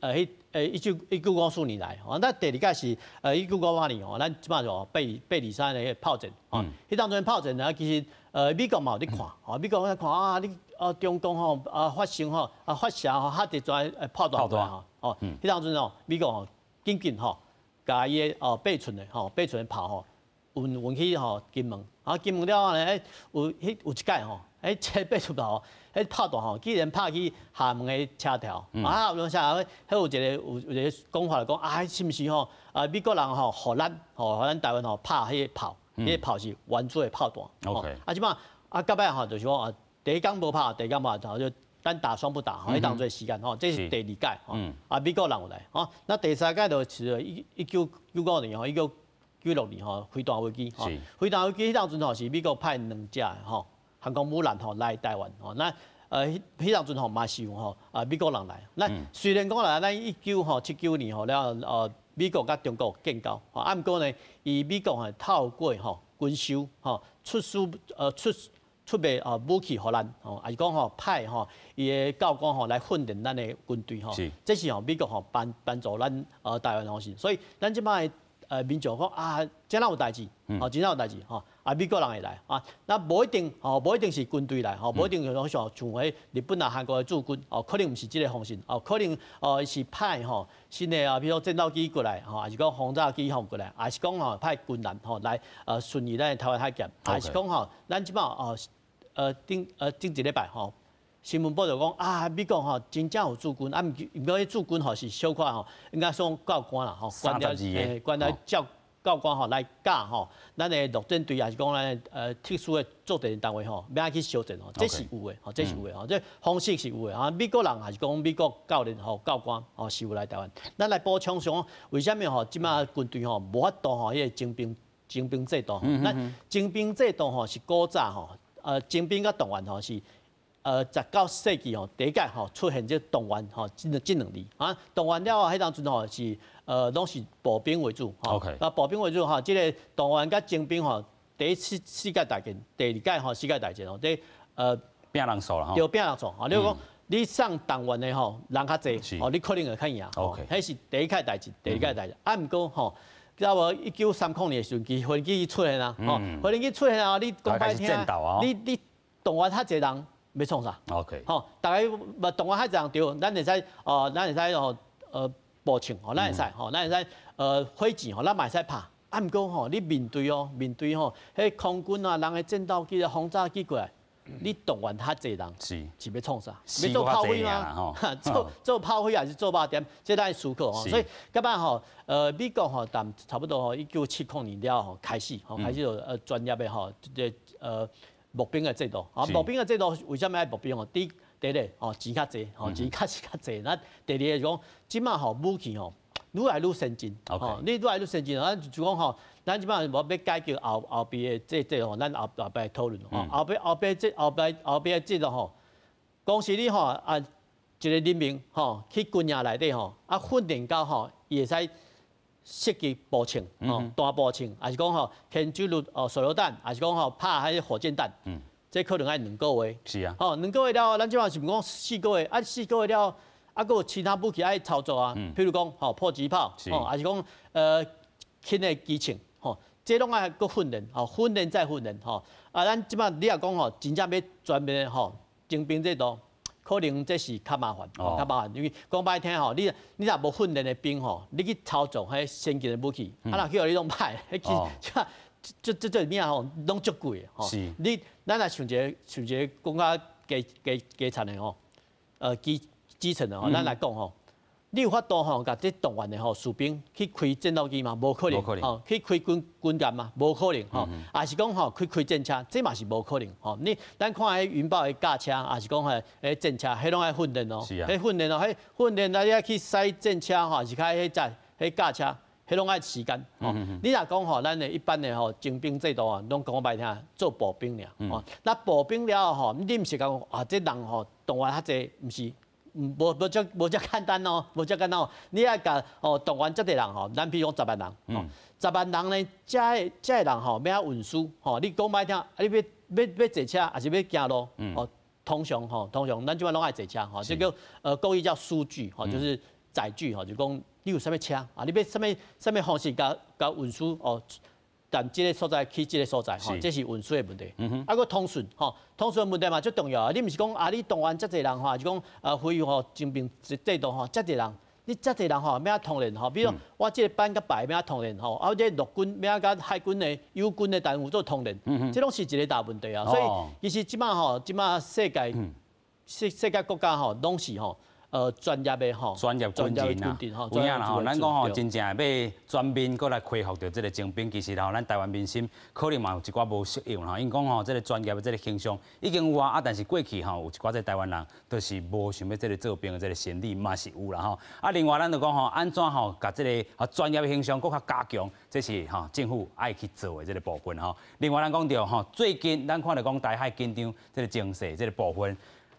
1954年來，吼，咱第二屆是1958年吼，咱這擺就八二三的炮戰吼，彼當陣炮戰呢，其實美國嘛有咧看，吼，美國咧看啊，你啊中共吼啊發生吼啊發射吼，較濟跩炮彈吼，哦，彼當陣吼美國吼緊緊吼，共伊的哦八寸的吼八寸的炮吼運運去吼金門，啊金門了後呢，有彼有一擺吼，這八寸炮，彼炮彈吼，竟然拍去廈門的車頭，啊有啥？彼有一個有有一個講法講啊，是毋是吼？啊美國人吼，予咱吼，予咱台灣吼拍彼个炮，彼个炮是原子的炮彈。啊，這擺啊，到尾吼就是講啊，第一工無拍，第二工無拍，就單打雙不打，吼，彼當做時間吼，這是第二屆吼，啊美國人有來，吼，那第三屆就是1995年吼，1996年吼，飛彈危機，飛彈危機彼當陣吼是美國派兩隻吼航空母艦吼來台灣，吼，那彼當陣吼嘛是有吼啊美國人來，那雖然講啦，咱1979年吼了美國佮中國建交，啊毋過呢，伊美國係透過吼軍售吼出售出出賣武器予咱吼，抑是講吼派吼伊的教官吼來訓練咱的軍隊吼，這是吼美國吼幫幫助咱台灣方式，所以咱這擺民眾講啊，這哪有代誌？哦，真正有代誌吼，啊美國人會來啊，那無一定吼，無一定是軍隊來吼，無一定像像彼日本啊、韓國的駐軍哦，可能毋是這個方式哦，可能哦是派吼新的啊，比如說戰鬥機過來吼，抑是講轟炸機吼過來，抑是講吼派軍艦吼來巡弋咱的台灣海峽，抑是講吼咱這擺哦頂頂一禮拜吼。新聞報道講啊，美國吼真正有駐軍，啊毋毋過彼駐軍吼是小可吼，應該算教官啦吼，官僚官來教教官吼來教吼，咱的陸戰隊抑是講咱的特殊的作戰單位吼，欲按怎去相戰吼，這是有的吼，這是有的吼，這方式是有的啊。美國人抑是講美國教練吼教官吼是有來台灣。咱來補充上，為啥物吼這擺軍隊吼無法度吼彼個徵兵徵兵制度？咱徵兵制度吼是古早吼，徵兵佮動員吼是。19世紀吼，第一屆吼出現這動員吼，這兩字啊，動員了後，彼當陣吼是攏是步兵為主吼，啊步兵為主吼，這個動員佮徵兵吼，第一次世界大戰，第二屆吼世界大戰吼，這拼人數啦吼，對，拼人數吼，你講你送動員的吼人較濟，哦，你可能會較贏，彼是第一屆代誌，第二屆代誌，啊，毋過吼，到無1930年的時陣，其實飛機出現啊，吼，飛機出現啊，你講歹聽，你動員較濟人。欲創啥？OK，吼，逐家無動員較濟人對，咱會使哦，咱會使哦，步槍吼，咱會使吼，咱會使火箭吼，咱嘛會使拍。啊，毋過吼，你面對哦，面對吼，彼空軍啊，人的戰鬥機啊，轟炸機過來，你動員較濟人是欲創啥？欲做炮灰嗎？做做炮灰還是做肉墊？這咱思考吼。所以，到擺吼，美國吼，但差不多吼，1970年了後開始吼，開始就專業的吼，這個募兵的制度，啊，募兵的制度為啥物愛募兵哦？第一，第一個吼錢較濟，吼錢確實較濟。那第二個是講，這擺吼武器吼愈來愈先進，吼你愈來愈先進，咱就講吼，咱這擺無欲解決後後邊的這這吼，咱後後擺討論吼，後邊後邊這後邊後邊的制度吼，講是你吼啊一個人民吼去軍營內底吼啊訓練到吼，伊會使射擊步槍，吼，大步槍，抑是講吼，牽制率哦，手榴彈，抑是講吼，拍彼個火箭彈，這可能愛兩個月。是啊。吼，兩個月了後，咱這擺是毋講四個月，啊，四個月了後，啊，閣有其他武器愛操作啊，譬如講吼，迫擊炮，吼，抑是講輕的機槍，吼，這攏愛閣訓練，吼，訓練再訓練，吼，啊，咱這擺你若講吼，真正欲全面吼徵兵制度。可能這是較麻煩，較麻煩，因為講歹聽吼，你你若無訓練的兵吼，你去操作彼先進的武器，啊，若去予你弄歹，彼這這這這物仔吼，攏足貴的吼。你咱來想一个想一个講較基基基層的吼，基基層的吼，咱來講吼，你有法度吼，共這動員的吼士兵去開戰鬥機嗎？無可能，吼，去開軍軍艦嗎？無可能，吼，抑是講吼去開戰車，這嘛是無可能，吼。你咱看彼雲豹的駕車，抑是講彼彼戰車，彼攏愛訓練哦，彼訓練哦，彼訓練啊，你愛去駛戰車吼，抑是開彼隻彼駕車，彼攏愛時間。吼，你若講吼，咱的一般的吼徵兵制度啊，攏講歹聽，做步兵爾。吼，那步兵了後吼，你毋是講啊，這人吼動員較濟，毋是。無無遮無遮簡單哦，無遮簡單哦。你愛共哦動員遮濟人吼，咱比如講十萬人，十萬人呢，遮個人吼，欲按運輸吼，你講歹聽，啊你欲欲欲坐車，抑是欲行路？哦，通常吼，通常咱這擺攏愛坐車吼，這個國語叫輸具吼，就是載具吼，就講你有啥物車啊？你欲啥物啥物方式共共運輸哦？但這个所在去這个所在，吼，這是運輸的問題。啊，閣通訊，吼，通訊問題嘛足重要啊！你毋是講啊，你動員遮濟人吼，就講恢復吼徵兵制度吼，遮濟人，你遮濟人吼，欲按通聯吼？比如我這个班佮排欲按通聯吼，啊，這陸軍欲按佮海軍的、友軍的單位做通聯，這攏是一个大問題啊！所以其實這擺吼，這擺世界世界國家吼，攏是吼，專業的吼，專業軍人啊，有影啦吼。咱講吼，真正欲全面閣來恢復著這个徵兵，其實吼，咱台灣民心可能嘛有一寡無適應吼。𪜶講吼，這个專業的這个形象已經有啊，啊，但是過去吼有一寡這台灣人，就是無想欲這个做兵的這个心理嘛是有啦吼。啊，另外咱就講吼，按怎吼，共這个啊專業的形象閣較加強，這是吼政府愛去做的這个部分吼。另外咱講著吼，最近咱看著講台海緊張這个情勢這个部分。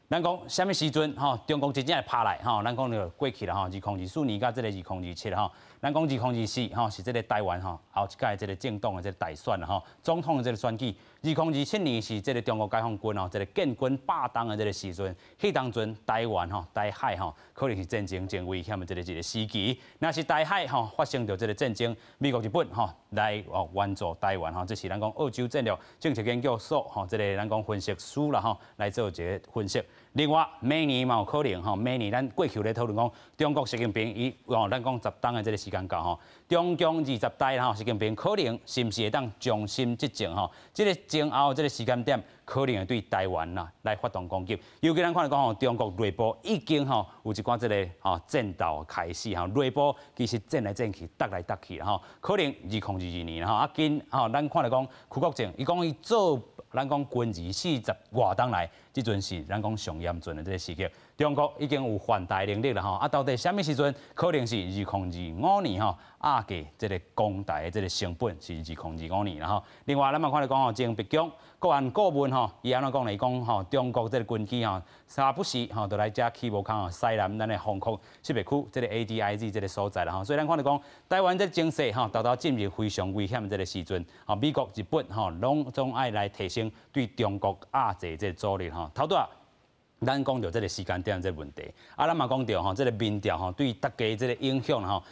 咱講啥物時陣吼，中國真正會拍來吼？咱講著過去啦吼，2024年佮這个2027吼，咱講2024吼是這个台灣吼後一屆這个政黨的這个大選啦吼，總統的這个選舉。2027年是這个中國解放軍吼，這个建軍百冬的這个時陣，彼當陣台灣吼台海吼可能是戰爭真危險的這个一个時期。若是台海吼發生著這个戰爭，美國、日本吼來哦援助台灣吼，這是咱講澳洲戰略政策研究所吼這个咱講分析師啦吼來做一个分析。另外，明年嘛有可能吼，明年咱過去咧討論講，中國習近平伊哦，咱講十冬的這个時間到吼，中共二十大吼，習近平可能是毋是會當重新執政吼？這个前後這个時間點，可能會對台灣啦來發動攻擊。尤其咱看著講吼，中國內部已經吼有一寡這个吼戰鬥開始吼，內部其實戰來戰去，鬥來鬥去吼，可能2022年吼啊緊吼，咱看著講邱國正，伊講伊做咱講軍人四十外冬來，這陣是咱講上嚴峻的這个時刻，中國已經有反台能力啦吼，啊到底啥物時陣？可能是2025年吼，壓過這个攻台的這个成本是二零二五年啦吼。另外，咱嘛看著講吼，前白宮國安顧問吼，伊按怎講呢？伊講吼，中國這个軍機吼，三不時吼，就來遮起無空吼，西南咱的防空識別區，這个 ADIZ 這个所在啦吼。所以咱看著講，台灣這个情勢吼，沓沓進入非常危險的這个時陣，吼，美國、日本吼，攏總愛來提升對中國壓制這个阻力吼。頭拄仔，咱講著這个時間點這个問題，啊，咱嘛講著吼，這个民調吼對大家這个影響吼，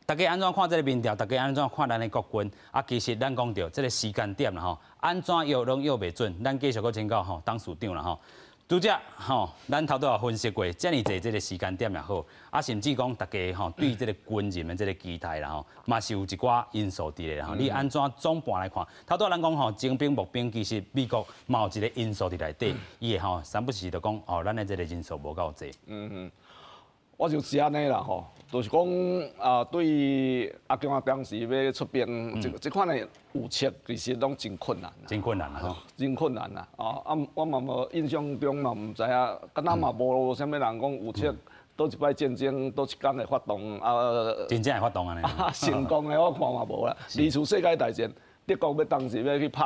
大家按怎看這个民調？大家按怎看咱的國軍？啊，其實咱講著這个時間點啦吼，按怎約攏約袂準，咱繼續閣請教吼董事長啦吼。拄才吼，咱頭拄仔分析過，遮爾濟這个時間點也好，啊，甚至講大家吼對這个軍人的這个期待啦吼，嘛是有一寡因素佇咧吼。你按怎總盤來看？頭拄仔咱講吼，徵兵募兵，其實美國嘛有一个因素佇內底，伊會吼三不時就講哦，咱的這个人數無夠濟。我就是按呢啦吼，就是講啊，對阿共啊當時欲出兵，這這款的預測其實攏真困難。真困難啊！真困難啦！啊啊，我嘛無印象中嘛毋知影，敢若嘛無啥物人講預測佗一擺戰爭，佗一工會發動啊。真正會發動按呢？成功的我看嘛無啦。二次世界大戰，德國欲當時欲去拍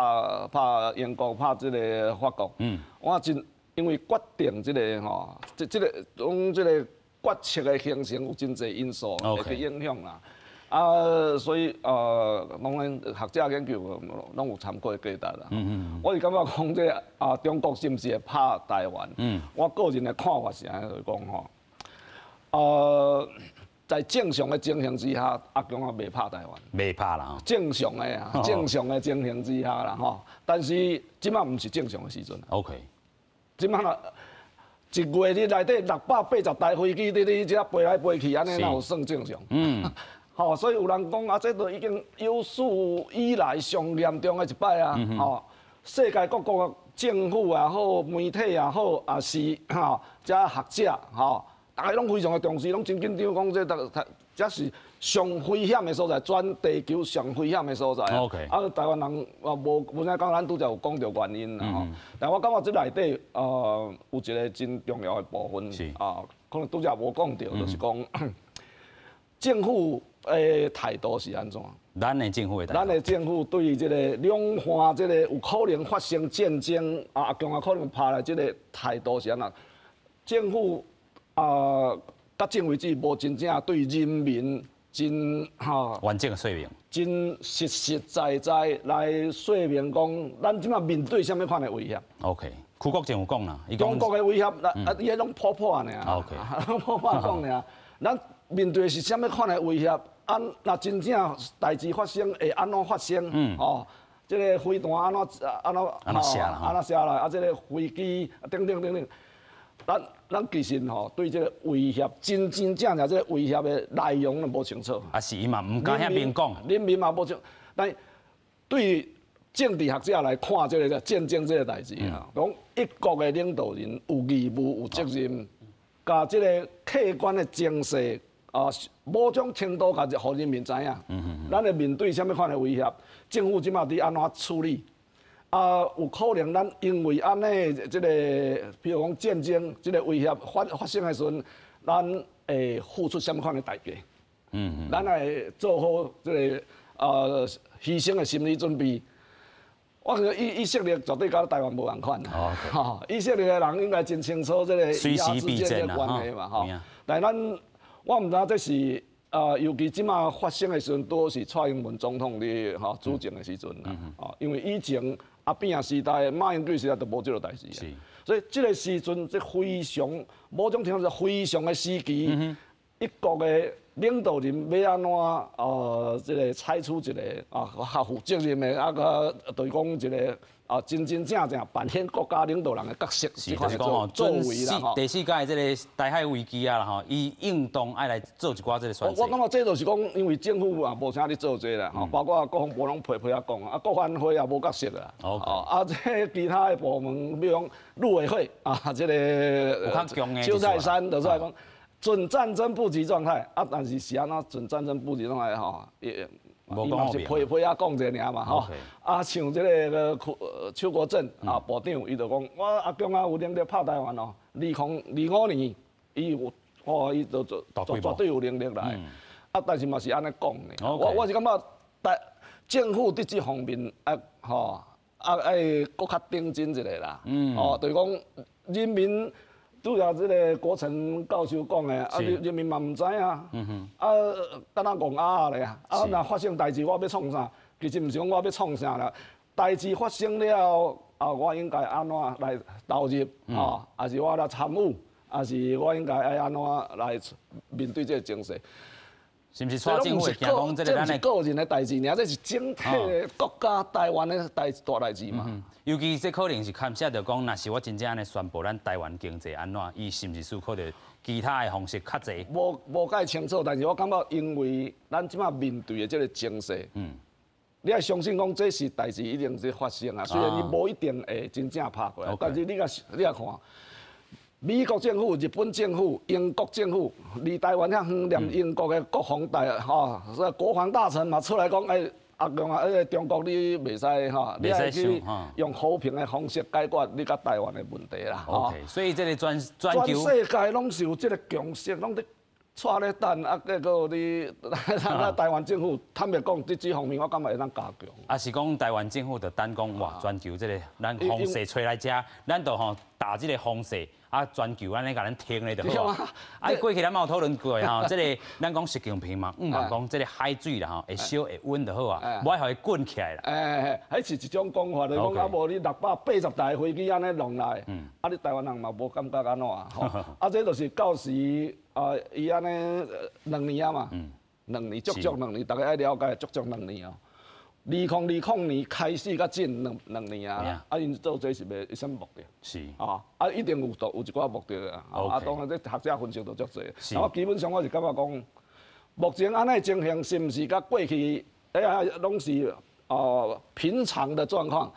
拍英國，拍這个法國。我真因為決定這个吼，這這个講這个。決策的形成有真濟因素會去影響啦，啊，所以當然學者研究攏有參考的價值啦。我是感覺講這个啊，中國是毋是會拍台灣？我個人的看法是按呢，就是講吼，在正常的情形之下，阿共也袂拍台灣。袂拍啦。正常的啊，正常的情形之下啦，吼。但是這擺毋是正常的時陣。這擺啦。一月日內底680台飛機佇你遮飛來飛去，按呢哪有算正常？吼，所以有人講啊，這都已經有史以來上嚴重的一擺啊！吼，世界各國政府也好，媒體也好，也是吼，遮學者吼，大家攏非常的重視，攏真緊張，講這這是上危險的所在，全地球上危險的所在。 啊，台灣人啊，無無啥講，咱拄才有講著原因啦吼。但我感覺這內底有一个真重要的部分，啊，可能拄才無講著，就是講政府的態度是按怎？咱的政府的態度。咱的政府對這个兩岸這个有可能發生戰爭啊，共啊可能拍來這个態度是按怎？政府啊，到今為止無真正對人民真吼完整的說明，真實實在在來說明講，咱這馬面對啥物款的威脅。 OK，邱國正有講啦，中國的威脅，啊，伊彼攏普普爾，攏普普講爾。咱面對的是啥物款的威脅？啊，若真正代誌發生，會按怎發生？哦，這个飛彈按怎按怎按怎射啦？按怎射來？啊，這个飛機等等等等。咱其實吼對這个威脅，真真正正這个威脅的內容攏無清楚。啊，是伊嘛毋敢遐明講。人民嘛無清，但對政治學者來看這个戰爭這个代誌啊，講一國的領導人有義務有責任，共這个客觀的情勢啊，某種程度共予人民知影。咱會面對啥物款的威脅，政府這馬佇按怎處理？啊，有可能咱因為按呢，這个，比如講戰爭，這个威脅發生的時陣，咱會付出啥物款的代價？咱愛做好這个犧牲的心理準備。我感覺以色列絕對佮台灣無仝款。吼，以色列的人應該真清楚這個以阿之間的關係嘛，吼。但咱我毋知影這是啊，尤其這馬發生的時陣，拄是蔡英文總統佇吼主政的時陣啦。哦，因為以前阿扁時代、馬英九時代都無這个代誌。所以這个時陣，這非常某種程度是非常的時期，一國的領導人欲按怎這个採取一个啊較負責任的啊個，就是講一个啊真真正正扮演國家領導人的角色，是就是講吼，作為啦吼。第四屆這个台海危機啊啦吼，伊應當愛來做一寡這个宣示。我感覺這就是講，因為政府也無啥咧做這啦，吼，包括國防部攏批批仔講啊，國安會也無角色啦。啊，這其他的部門，比如講陸委會啊，這个邱太三就出來講，準戰爭布局狀態啊，但是是按怎準戰爭布局狀態吼？伊嘛是批批仔講者爾嘛吼。啊，像這个邱國正啊部長，伊就講我阿共啊有能力拍台灣哦。2025年，伊有哦，伊就做絕對有能力來。啊，但是嘛是按呢講的。我是感覺，台政府佇這方面啊，吼啊愛閣較認真一下啦。哦，就是講人民。拄才這个國成教授講的，啊，人民嘛毋知影，啊，敢若戇鴨仔咧，啊，若發生代誌，我欲創啥？其實毋是講我欲創啥啦，代誌發生了，啊，我應該按怎來投入，啊，抑是我來參與，抑是我應該愛按怎來面對這个情勢？是毋是蔡政府會驚講這个咱的個人的代誌，爾這是整體的國家台灣的大代誌嘛。尤其這可能是牽涉著講，若是我真正按呢宣布咱台灣經濟按怎，伊是毋是思考著其他的方式較濟？無介清楚，但是我感覺，因為咱這馬面對的這个情勢，你愛相信講這是代誌一定是發生啊。雖然伊無一定會真正拍過來，但是你共看。美國政府、日本政府、英國政府離台灣遐遠，連英國的國防大吼，國防大臣嘛出來講，欸，阿共啊，彼个中國你袂使吼，你愛去用和平的方式解決你佮台灣的問題啦。 OK，所以這个全球全世界攏是有這个共識，攏佇掣咧等，啊，結果你咱台灣政府坦白講，佇這方面我感覺會當加強。啊，是講台灣政府就等講哇，全球這个咱風勢吹來遮，咱就吼打這个風勢。啊，全球按呢共咱停咧就好啊。啊，過去咱嘛有討論過吼，這个咱講習近平嘛，嘛講這个海水啦吼，會燒會溫就好啊，無愛予伊滾起來啦。欸，彼是一種講法，就是講啊，無你680台飛機按呢弄來，啊，你台灣人嘛無感覺按怎吼。啊，這就是到時啊，伊按呢兩年啊嘛，兩年足足兩年，大家愛了解足足兩年哦。2020年開始到這兩年啊，啊，𪜶做這是欲啥物目的？啊，啊，一定有有一寡目的啊。啊，當然這學者分析都足濟。我基本上我是感覺講，目前按呢情形是毋是佮過去哎呀攏是平常的狀況？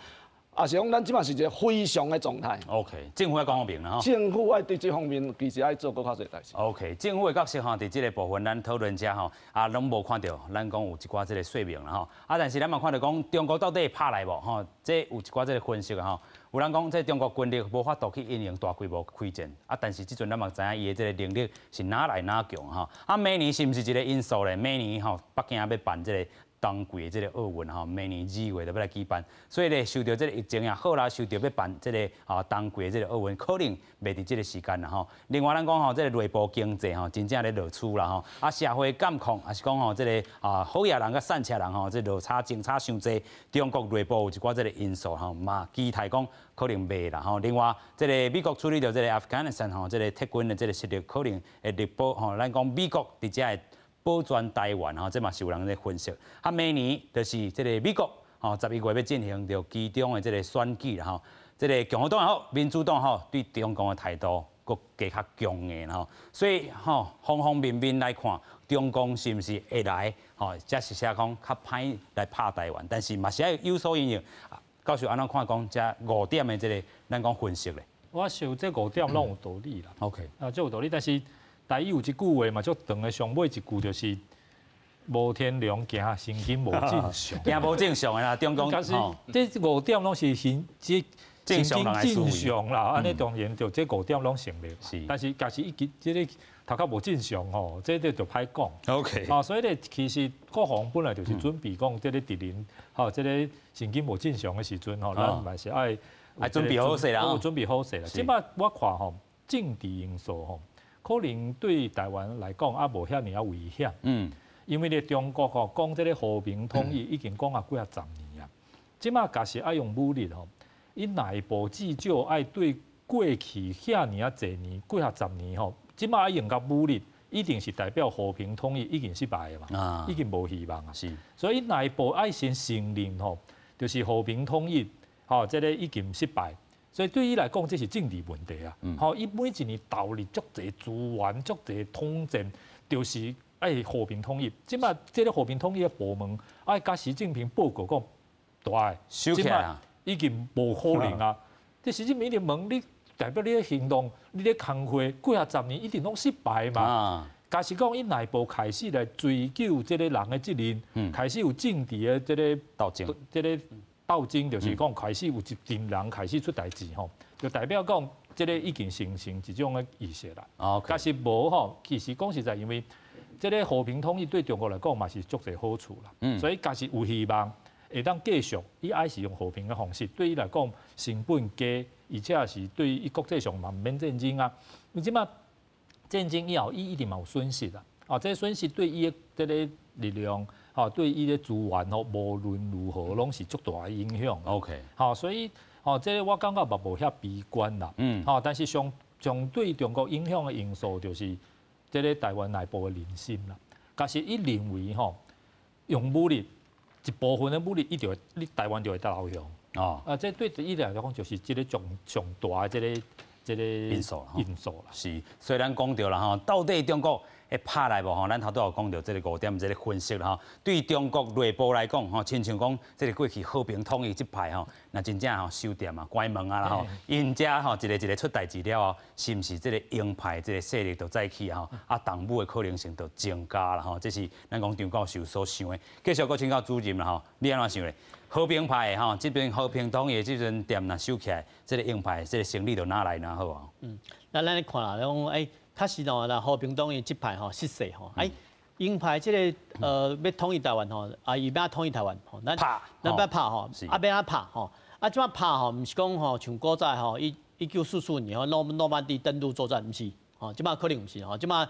抑是講咱這馬是一个非常的狀態。 OK，政府愛講明啦吼。政府愛佇這方面其實愛做閣較濟代誌。 OK，政府的角色吼，佇這个部分咱討論遮吼，啊，攏無看著，咱講有一寡這个說明啦吼。啊，但是咱嘛看著講，中國到底會拍來無吼？這有一寡這个分析吼。有人講，這中國軍力無法度去因應大規模開戰，啊，但是這陣咱嘛知影伊的這个能力是哪來哪強吼。啊，明年是毋是一个因素咧？明年吼，北京欲辦這个。冬季的這个奧運吼，明年2月就欲來舉辦，所以咧受著這个疫情也好啦，受著欲辦這个冬季的這个奧運，可能袂佇這个時間啦吼。另外咱講吼，這个內部經濟吼，真正咧落區啦吼，社會監控，抑是講吼，這个好額人佮散赤人吼，這落差政差傷濟，中國內部有一寡這个因素吼，嘛期待講可能袂啦吼。另外，這个美國處理著這个阿富汗吼，這个撤軍的這个實力可能會力保吼，咱講美國佇遮會保全台灣吼，這嘛是有人咧分析。明年就是這个美國吼，11月欲進行著期中的這个選舉啦吼。這个共和黨也好，民主黨吼，對中共的態度閣加較強硬吼。所以吼，方方面面來看，中共是毋是會來吼？才是寫講較歹來拍台灣，但是嘛是愛有所因應。教授按怎看講這五點的這个咱講分析咧？我想這五點攏有道理啦。 這有道理，但是台語有一句話嘛，足長的，上尾一句就是無天良驚神經無正常，驚無正常的啦，中共。但是這五點攏是神這正常人正常啦，按呢當然就這五點攏成立。但是假使伊這个頭殼無正常吼，這個就歹講。 所以咧，其實國防本來就是準備講，這个敵人吼，這个神經無正常的時陣吼，咱嘛是愛愛準備好勢啦。準備好勢啦。這擺我看吼，政治因素吼，可能對台灣來講猶無遐爾仔危險。因為咧中國吼講這个和平統一已經講啊幾仔十年啊，這擺假使愛用武力吼，伊內部至少愛對過去遐爾仔濟年幾仔十年吼，這擺愛用到武力，一定是代表和平統一已經失敗的嘛，已經無希望啊。所以內部愛先承認吼，就是和平統一，吼，這个已經失敗。所以對伊來講，這是政治問題啊。吼，伊每一年投入足濟資源、足濟統戰，就是愛和平統一。這擺這个和平統一的部門愛共習近平報告講，大的，收起來啊，已經無可能啊。這習近平一直問你，代表你的行動，你咧工課幾仔十年一定攏失敗嘛。假使講伊內部開始來追究這個人的責任，開始有政治的這個鬥爭，這个鬥爭就是講開始有一陣人開始出代誌吼，就代表講這個已經形成一種的意識啦。假使無吼，其實講實在，因為這个和平統一對中國來講嘛是足濟好處啦。所以假使有希望會當繼續，伊愛是用和平的方式，對伊來講成本低，而且是對伊國際上嘛毋免戰爭啊。伊這擺戰爭以後，伊一定嘛有損失啦。哦，這個損失對伊的這個力量，吼，對伊的資源吼，無論如何攏是足大的影響。 好，所以吼，這個我感覺嘛無遐悲觀啦。吼，但是上上對中國影響的因素就是這个台灣內部的人心啦。假使伊認為吼，用武力一部分的武力，伊就會你台灣就會投降。啊，這對伊來講就是這个上上大的這个這个因素啦。因素啦。是，所以咱講著啦吼，到底中國會拍來無吼？咱頭拄有講著這个五點這个分析啦吼。對中國內部來講吼，親像講這个過去和平統一這派吼，若真正吼收店啊、關門啊啦吼，𪜶遮吼一个一个出代誌了後，是毋是這个鷹派這个勢力就再起吼？動武的可能性就增加啦吼。這是咱講張教授所想的。繼續閣請教主任啦吼，你按怎想咧？和平派的吼，這邊和平統一的這陣店若收起來，這个鷹派這个生意就哪來哪好啊？那咱咧看啦，講欸，確實吼，那和平統一這派吼失勢吼，欸，鷹派這个欲統一台灣吼，伊欲統一台灣吼，咱咱欲拍吼，欲按怎拍吼？這擺拍吼，毋是講吼，像古早吼，1944年吼，諾曼底登陸作戰，毋是，吼，這擺可能毋是吼，這擺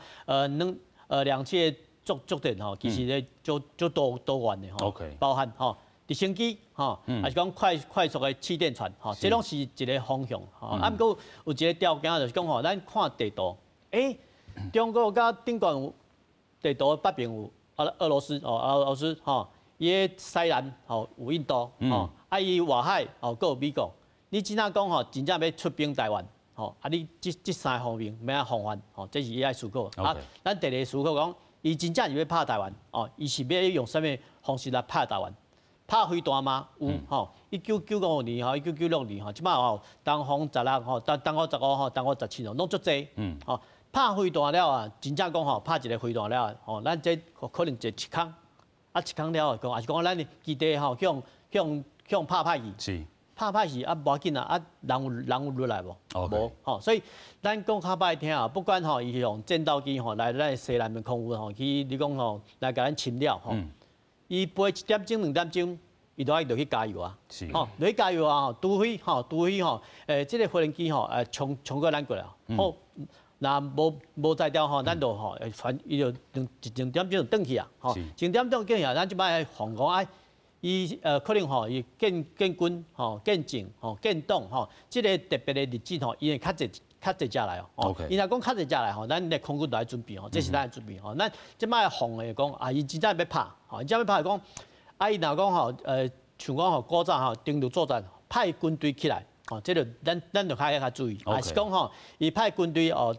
兩棲作戰吼，其實咧足足多多元的吼，包含吼直升機吼，抑是講快速的氣墊船吼，這攏是一个方向吼。毋過有一个條件就是講吼，咱看地圖，欸，中國佮頂懸有地圖北邊有俄羅斯哦，俄羅斯吼，伊的西南吼有印度吼，伊外海吼閣有美國。你真正講吼，真正欲出兵台灣吼，你這三个方面欲按怎防範吼，這是伊愛思考。咱第二个思考講，伊真正是欲拍台灣哦，伊是欲用啥物方式來拍台灣？拍飛彈嗎？有吼，1995年吼，1996年吼，這擺吼，東風十六吼，東風15吼，東風17吼，攏足濟。吼，拍飛彈了啊，真正講吼，拍一个飛彈了吼，咱這可能一空，一空了後，抑是講咱的基地吼，去予去予去予拍歹去。拍歹去啊，無要緊啊，人有落來無？無吼，所以咱講較歹聽啊，不管吼伊用戰鬥機吼來咱西南的空域吼去，你講吼來共咱侵擾吼。伊飛一點鐘、2點鐘，伊都愛落去加油啊，吼，落去加油啊，除非吼，除非吼，這個飛行機吼，衝衝過咱過來，好，若無無才調吼，咱就吼，反伊就兩一兩點鐘就轉去啊，吼，一兩點鐘轉去啊，咱這擺防講啊，伊可能吼，伊建建軍吼、建政吼、建黨吼，這個特別的日子吼，伊會較濟較濟隻來哦。伊若講較濟隻來吼，咱的空軍都愛準備吼，這是咱的準備吼。咱這擺防的講啊，伊真正欲拍吼，伊真正欲拍講，啊，伊若講吼，像講吼，古早吼，登陸作戰派軍隊起來，吼，這個咱咱就較愛較注意，抑是講吼，伊派軍隊哦，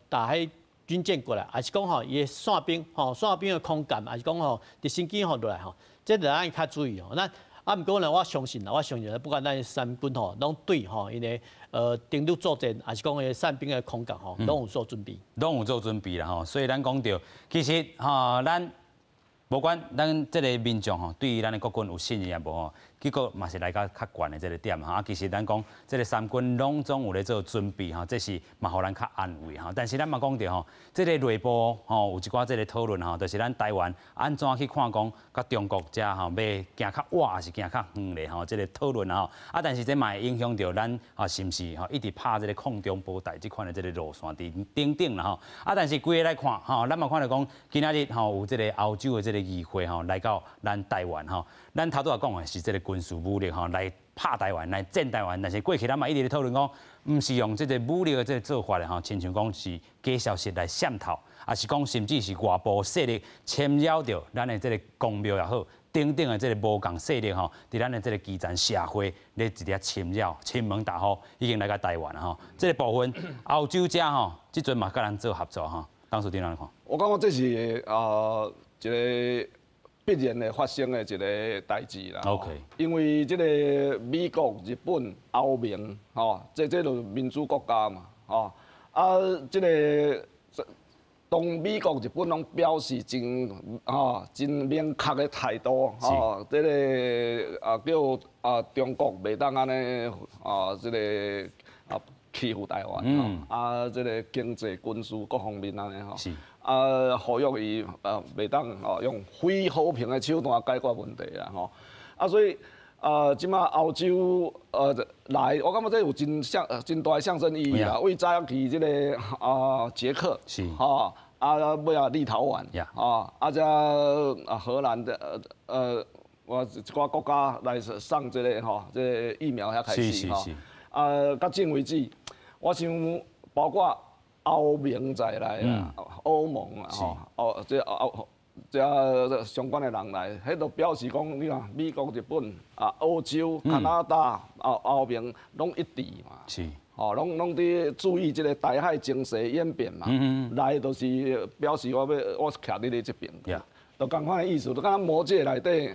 打彼軍艦過來，抑是講吼，伊的傘兵吼，傘兵的空艦，抑是講吼，直升機吼落來吼。這個咱較注意哦。咱啊，毋過呢，我相信啦，我相信不管咱三軍吼，攏對吼，𪜶的登陸作戰，抑是講彼傘兵的空降吼，攏有做準備。攏有做準備啦吼。所以咱講著，其實吼，咱無管咱這個民眾吼，對於咱的國軍有信任抑無吼，結果嘛是來到較懸的這個點吼。啊，其實咱講這個三軍攏總有咧做準備吼，這是嘛予咱較安慰吼。但是咱嘛講著吼，這個內部吼有一寡這個討論吼，就是咱台灣按怎去看講，佮中國遮吼欲行較倚，抑是行較遠咧吼，這個討論吼。啊，但是這嘛會影響著咱啊，是毋是吼一直拍這個抗中保台這款的這個路線佇等等啦吼。啊，但是規个來看吼，咱嘛看著講今仔日吼有這個歐洲的這個議會吼來到咱台灣吼，咱頭拄仔講的是這個軍事武力吼來拍台灣，來戰台灣，但是過去咱嘛一直咧討論講，毋是用這個武力的這個做法的吼，親像講是假消息來滲透，抑是講甚至是外部勢力侵擾著咱的這個宮廟也好，等等的這個無仝勢力吼，佇咱的這個基層社會咧一直侵擾、侵門踏戶，已經來到台灣吼。這個部分歐洲遮吼，這陣嘛佮咱做合作吼，董事長按怎看？我感覺這是啊一個必然會發生的一個代誌啦。 因為這個美國、日本、歐盟，吼，這這都民主國家嘛，吼，啊，這個當美國、日本攏表示真吼真明確的態度，吼，這個啊叫啊中國袂當按呢啊這個啊欺負台灣，啊這個經濟、軍事各方面按呢吼。啊，呼籲伊袂當吼用非和平的手段解決問題啦吼。啊，所以啊，這馬歐洲來，我感覺這有真象真大的象徵意義啦。為早期這個啊捷克，吼啊尾仔立陶宛，啊啊這啊荷蘭的我一寡國家來送這個吼這個疫苗遐開始吼。啊，到這為止，我想包括歐盟在內啦，歐盟啊，吼，哦，這歐這相關的人來，彼都表示講，你看美國、日本啊、澳洲、加拿大啊、歐盟攏一致嘛，吼，攏攏佇注意這個台海情勢演變嘛，來就是表示我欲我徛佇你這邊。就仝款的意思，就敢若魔戒內底，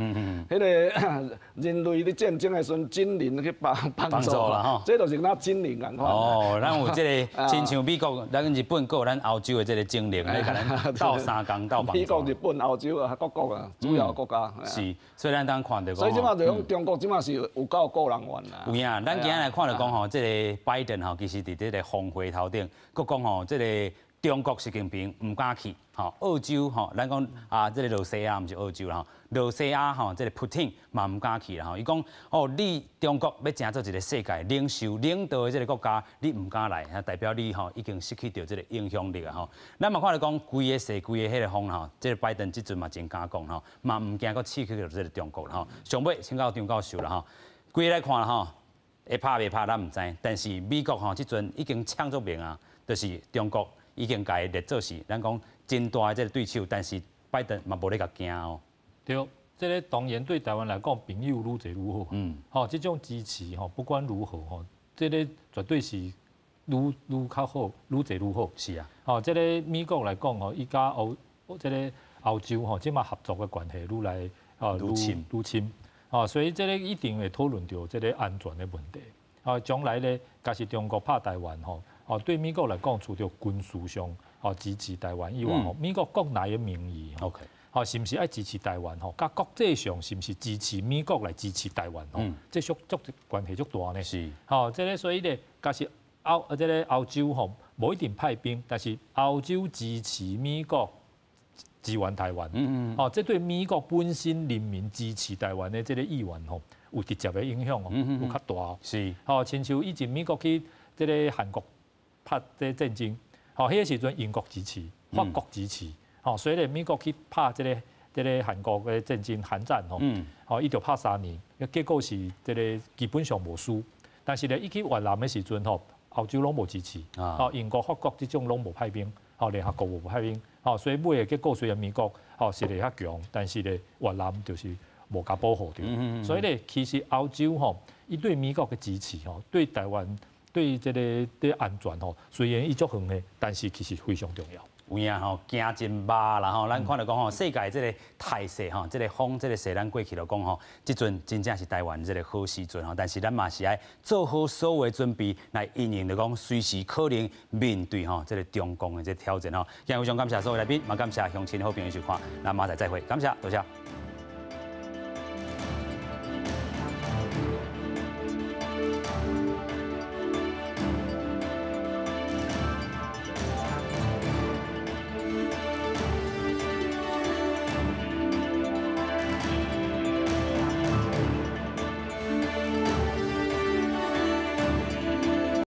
彼個人類佇戰爭的時陣，精靈去幫幫助啦，吼，這就是若精靈仝款。哦，咱有這個親像美國、咱日本，閣有咱歐洲的這個精靈來共咱鬥相共鬥幫助。美國、日本、歐洲啊，各國啊，主要國家。是，所以咱當看著講。所以這馬就講中國這馬是有夠顧人怨啦。有影，咱今仔來看著講吼，這個拜登吼，其實佇這個峰會頭頂，閣講吼，這個中國習近平毋敢去，吼，澳洲吼，咱講啊，這個羅西亞毋是澳洲啦，吼，羅西亞吼，這個普丁嘛毋敢去啦，吼，伊講哦，你中國欲成做一個世界領袖領導的這個國家，你毋敢來，代表你吼已經失去著這個影響力啊，吼。咱嘛看著講，規个世規个彼個風吼，這個拜登這陣嘛真敢講吼，嘛毋驚閣刺激著這個中國啦，吼。上尾請教張教授啦，吼，規个來看啦，吼，會拍袂拍咱毋知，但是美國吼這陣已經搶足明啊，就是中國。已經共伊列做是，咱講真大的這個對手，但是拜登嘛無咧共驚哦。對，這個當然對台灣來講，朋友愈濟愈好。吼，這種支持吼，不管如何吼，這個絕對是愈愈較好，愈濟愈好。吼，這個美國來講吼，伊佮歐這個歐洲吼，這馬合作的關係愈來哦愈深愈深。吼，所以這個一定會討論著這個安全的問題。哦，將來咧，假使中國拍台灣吼。哦，對美國來講，除著軍事上哦支持台灣以外，吼，美國國內的民意，吼，是毋是愛支持台灣？吼，佮國際上是毋是支持美國來支持台灣？吼，這足足關係足大呢。吼，這個所以咧，假使歐這個歐洲吼，無一定派兵，但是歐洲支持美國支援台灣。哦，這對美國本身人民支持台灣的這個意願吼，有直接的影響哦，有較大。吼，親像以前美國去這个韓國拍這戰爭，吼，彼个時陣英國支持，法國支持，吼，所以咧美國去拍這个韓國的戰爭韓戰吼，吼，伊就拍3年，結果是這个基本上無輸。但是咧，伊去越南的時陣吼，歐洲攏無支持，吼，英國、法國這種攏無派兵，吼，聯合國無派兵，吼，所以尾的結果雖然美國吼實力較強，但是咧越南就是無共保護著。所以咧，其實歐洲吼，伊對美國的支持吼，對台灣對這个對安全吼，雖然伊足遠的，但是其實非常重要。有影吼，驚真肉啦吼！咱看著講吼，世界這个態勢吼，這个風這个勢，咱過去就講吼，這陣真正是台灣這个好時陣吼。但是咱嘛是愛做好所有的準備，來因應著講隨時可能面對吼這个中共的這个挑戰吼。今日非常感謝所有來賓，嘛感謝鄉親好朋友收看，咱明仔載再會，感謝，多謝。